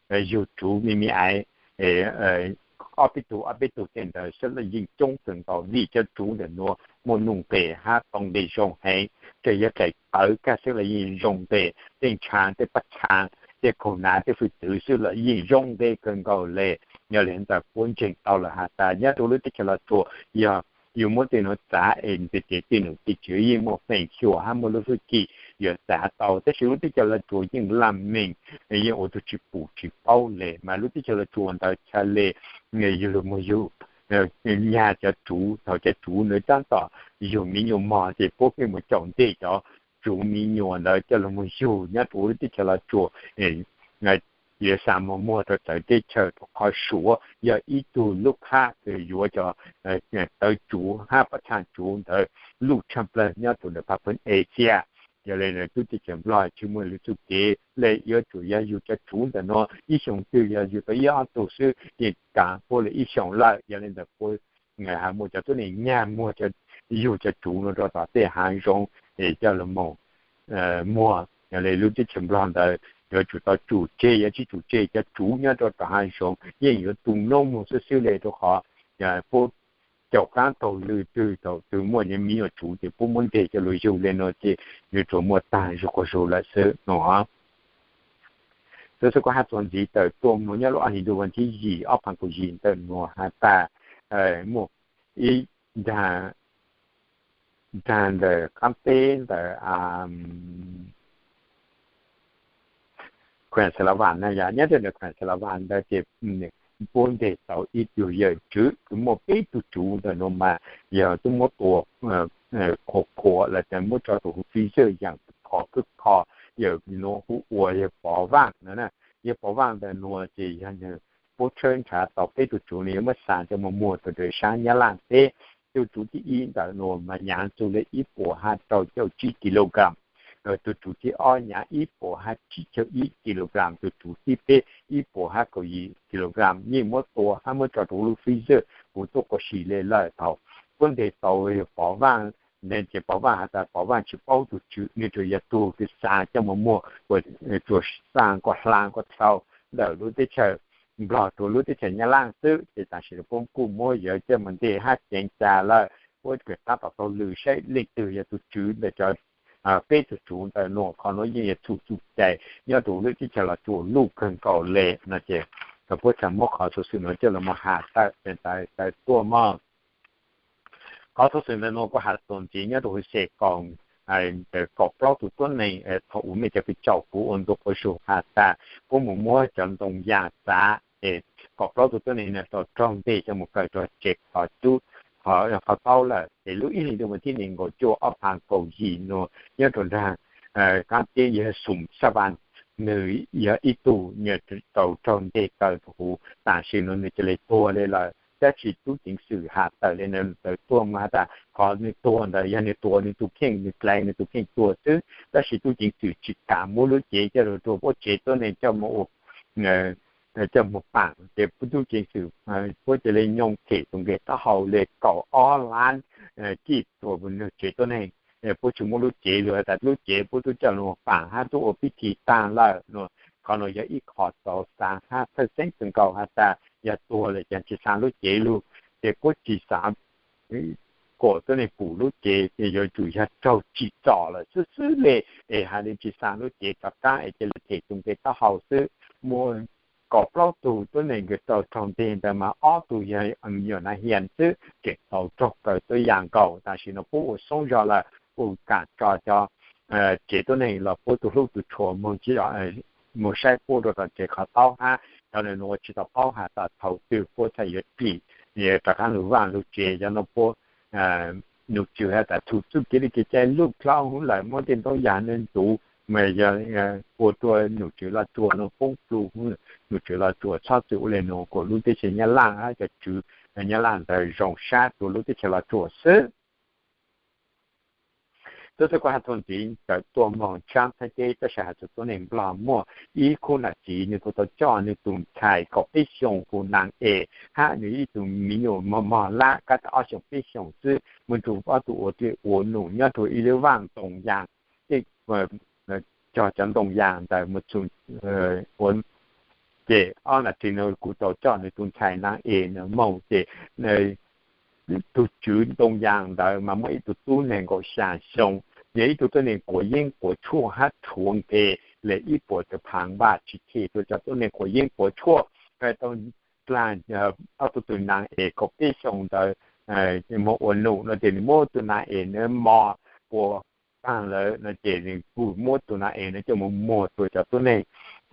yug tsuv me me aiv ob peb tug ob peb tug tej ntawd xwb los yeej coob kawg nkaus vim cov tsuv ntawm nuav muaj nuj nqes hab tau nqes zoo heev. Tseem yog daim tawv kag xwb los yeej zoo nqes, tej ntshav tej paj txha tej khaum nav tej fwj twv xwb los yeej zoo nqes kawg nkaus le. Yog le ntawd puab ntseeg tau lawm has tas nyob rua lub teb chaws Los Tsuas yog yus muab tej nuav txav es ntiag teb tej num tej tswv yeej muaj feem xyuam hab muaj lub hwj chim yuav txav tau, tab sis lub teb chaws Los Tsuas yeej laj meem, yeej ua tug tsis pum tsis paub le. Mas lub teb chaws Los Tsuas ntawd txhaj le yug lug moog yug nyag cov tsuv, thaus cov tsuv ntawd tab tom yug miv nyuas mog ces puab pheej mus caum nteg cov tsuv miv nyuas ntawd coj lug moog yug nyob rua lub teb chaws Los Tsuas. Yuav xa moog muag rua txawv teb chaws rua qhov Suav yog ib tug lub qhab kws yuav cov tawv tsuv hab pob txha tsuv ntawd luj tshaj plawg nyob rua ntawm pab pheej Asia. Yog le ntawd tub teb chaws Nplog tsis muaj lub txuj kev le, yuav tsum yog yug cov tsuv ntawm nuav ib xyoos twg yog yug tau ib ob tug xwb ces kaav puab le ib xyoos lawm. Yog le ntawd puab has muaj cov tuab neeg nyag muag, yug cov tsuv nuav rua tom tej haav zoov es coj lug moog muag. Yog le lub teb chaws Nplog ntawd yuav tsum tau tsum tseg, yuav tsis tsum tseg cov tsuv nyob rua tom haav zoov yeej yuav tu noob moog xwb xwb le, rua qhov puab caum qaab taug lw twg thaum twg muaj miv nyuas tsuv ces puab muab nteg coj lug yug le nuav ces yuav tsum muaj taag zug quas zug lawm xwb no. Xwb xwb kuv has txuas ntxiv tawm tuaj moog nyob lub ob hlis ntuj vas thib yim ob phav kaum yim ntawm nuav has tas muaj ib nraag ntawm qaab teb ntawm Khuees Xas Las Vas na, yog nyob rua ntawm Khuees Xas Las Vas ntawd ces puab nteg tau ib tug yawm tswv kws muaj peb tug tsuv ntawm nuav mas yog tub muab tua qhuav qhuav lawm tas muab tso rua huv freezer yaam khov kawg kho. Yawm nuav hu ua yawg Pov Vaaj no na. Yawg Pov Vaaj ntawm nuav ces yog nwg puab tshawb nrhav tau peb tug tsuv no yuav muab xa coj moog muag rua ntawm saab Nyab Laaj teb. Tug tsuv thib ib ntawm nuav mas nyaav txug le ib puas hab rau caum tsib kilogram. Tug tsuv thib ob nyaav ib puas hab tsib caug ib kilogram, tug tsuv thib peb ib puas hab kaum yim kilogram. Yeej muab tua hab muab tso rua lub freezer huv tuab quas si le lawm. Thaum puab nteg tau yawg Pov Vaaj, ces Pov Vaaj has tas Pov Vaaj tsis paub tug tsuv, nwg tsuas yog tug kws xa coj moog muag ua tsuas xaa kuas hlaa kuas txhau ntawm lub teb chaws Nplog rua lub teb chaws Nyab Laaj xwb. Ces tam sim no puab kuj muab yawg coj moog nteg hab ceev cas lawm, puab kws tab tom taug lw saib leej twg yog tug tswv ntawm cov peb tug tsuv ntawm nuav. Qhov nuav yeej yog txhum txuj cai nyob rua lub teb chaws Los Tsuas luj kawg nkaus le no ces puab txhaj muab qhov xuv xwm nuav coj lug moog has tawm tawm tuaj mog. Qhov xuv xwm ntawm nuav kuv has txuas ntxiv nyob rua huv Xais Koos, kaum plaub tug tuab neeg thaum ub mej cov kws caum kuv ua ntu quas zug has tas puab mus muab cov ntoo yaas txav es kaum plaub tug tuab neeg no tau raug nteg coj mus kaw rua tsev kho cub, qhov taub lawm. Ces lub ib hlis ntuj vas thib nees nkaum cuaj ob phav kaum yim nuav nyob rua nraag qaab teb yawg Xum Xaj Vas, nwg yog ib tug nyuas tau raug nteg kaw rua huv, tam sim nuav nwg ca le tuag le lawm. Tab sis tub ceev xwm has tawm le ntawd tuaj mas has tas qhov nwg tuag ntawd yog nwg tuav nwg tug kheej, nwg dlai nwg tug kheej tuag xwb, tab sis tub ceev xwm tsis kam muab lub cev coj lug rua puab tsev tuab neeg coj mus ua coj mus paam. Ces puab tub ceev xwm puab ca le nyoog them tus nqe taub hau le kaum ob lab kij rua nwg tsev tuab neeg. Puab tsis muab lub cev lug has tas lub cev puab tub coj lug paam hab tub ua pib thi taag lawm no. Qhov nuav yog ib qho txaus xaav hab txhawj xeeb kawg nkaus has tas yog tuag lawm ces tsis xaa lub cev lug, ces puab tsis xaav kuas tuab neeg pum lub cev, ces yuav tsum yog raug tsim txom lawm xwb xwb le, es has le tsis xaa lub cev rov qaab es ca le them tus nqe taub hau xwb. Muaj kaum plaub tug tuab neeg kws tau raug nteg ntawd mas ob tug yog me nyuam nav hias xwb, tseem tau raug kaw tuab yaas nkaus. Tam sim no puab ua xoob zog lawm, puab kam tso cov tsev tuab neeg los puab tug hlub tug tshua moog saib puab rua tom tsev kho taub hab cov nuav tsis tau paub has tas thaum twg puab txhaj yuav dim rov qaab lug vaaj lug tsev. Cov nuav puab num tswv has tas txhum txuj kev le kev cai luj dlhau hwv lawm, muab tej ntoo yaas nuav ntxuv mas yog ua rua num tswv Los Tsuas nuav poob plhu hwv. Num tswv Los Tsuas txhob txwm ua le nuav kuas lub teb chaws Nyab Laj hab cov tswv Nyab Laj ntawd zoo sab rua lub teb chaws Los Tsuas xwb. Tub txhua kuv has txuas ntxiv tawm tuaj moog tshab txhab ceb, tab sis has txug tuab neeg Nplog muaj ib khub nam txiv nwg kuj tau coj nwg tug ntxhais kaum peb xyoos hu Naag Es hab nwg ib tug me nyuam mog mog lab kab tag ob xyoos peb xyoos xwb moog tsua ob tug ua dlej ua num nyob rua ib lub vaaj ntoo yaas, cog cov ntoo yaas ntawd moog tsua ua ces ob nam txiv no kuj tau coj nwg tug ntxhais Naag Es no moog ces tug tswv ntoo yaas ntawd mas muaj ib tug tub neeg nkaum xya xyoo, yog ib tug tuab neeg quav yeeb quav tshuaj hab rhuav nqe le ib puas tawm phaav vaj tsis them rua cov tuab neeg quav yeeb quav tshuaj. Tau dlaag ob tug tug Naag Es kaum peb xyoos ntawd moog ua num no ces nws muab tus nas es nws mos ua taag lawm no ces nws kuj muab tus nas es no coj mus muag rua cov tuab neeg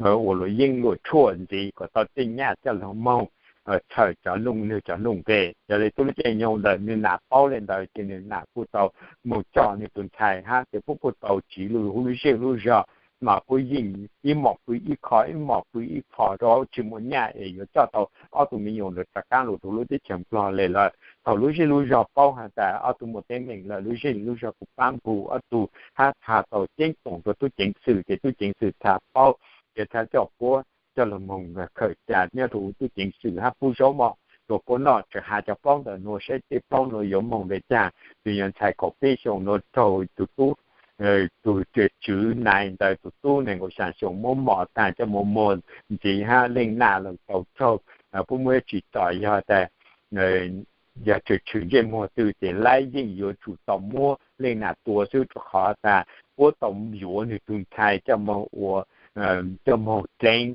uas luam yeeb luam tshuaj ntxiv kom tau tej nyaj coj lug moog txhawm cov nwg cov nuj nqes. Yog le tub lub caij nyoog ntawd nwg nam paub le ntawd ces nwg nam kuj tau moog coj nwg tus ntxhais hab ces puab kuj tau tsiv lug lub zej lub zog mas puab yeej ib mos pw ib qho ib mos pw ib qho rua tsi muaj nyaj es yuav coj tau ob tug me nyuam ntawd rov qaab lug rua lub teb chaws Nplog le lawm. Thaus lub zej lub zog paub has tas ob tug muaj teeb meem lawm lub zej lub zog kuj paab npug ob tug hab txhaj tau ceeb toom rua tub ceev xwm ces tub ceev xwm txhaj paub ces txhaj coj puab coj lug moog khawm ca nyob rua huv tub ceev xwm hab pub zaub mov rua puab noj. Tseem has cov plaub ntawm nuav saib tej plaub nuav yuav moog le caag. Tus nyuam ntxhais kaum peb xyoos nuav raug tus tub tus tswv nai ntawd tus tub neeg nkaum xyaa xyoo muab mos taag coj mus muag ntxiv hab leej nam lug tau raug. Puab muaj ib tsim tom yog tas yog tswm tshwm ntsej muag twg ces laib yeej yuav tsum tau muab leej nam tua xwb rua qhov tas puab tau yuav nwg tug ntxhais coj moog ua coj moog dleev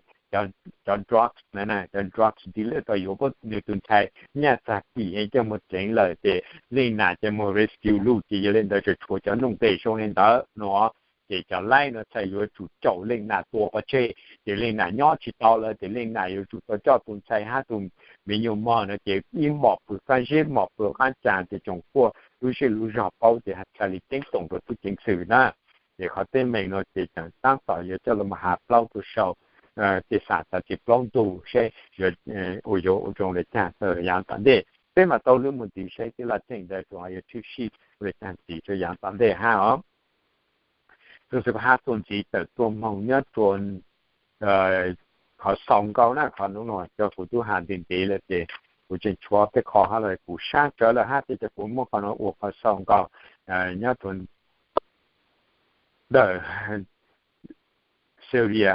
cov drugs na, cov drugs dealer tau yuav puab nwg tug ntxhais nyaj txag tim coj moog dleev lawm ces leej nam coj moog rescue lug ces yog le ntawd tseem tshuav cov nuj nqes zoo le ntawd no ces cov laib no txhaj yuav tsum caum leej nam tua pov tseg ces leej nam nyob tsi tau lawm ces leej nam yuav tsum tau coj tus ntxhais hab tus me nyuam mog no ces ib mos pw qaab zeb mos pw qaab caag ces tsoom kuaj lub zej lub zog paub ces txhaj le ceeb toom rua tub ceev xwm na. Ces qhov teeb meem no ces tseem taab tom yuav coj lug has plaub rua sau tej xav tas ces plaub ntug seb yuav ua zoo le caag rua yaav tom ntej. Peb mam tau lub moog ntxiv seb tej laj tseem ntawd tsuas yuav tshwm sim le caag ntxiv rua yaav tom ntej hab os. Tus xwm hab txuas ntxiv tawm tuaj moog nyob rua qhov xaus nkaus na, qhov nuav no cov kuv tub has ntev ntev lawm ces kuv tseem tshuav tej qho hab los kuv sab tsawv lawm hab ces kuv muab qhov no ua qhov xaus nkaus nyob rua ntawm Syria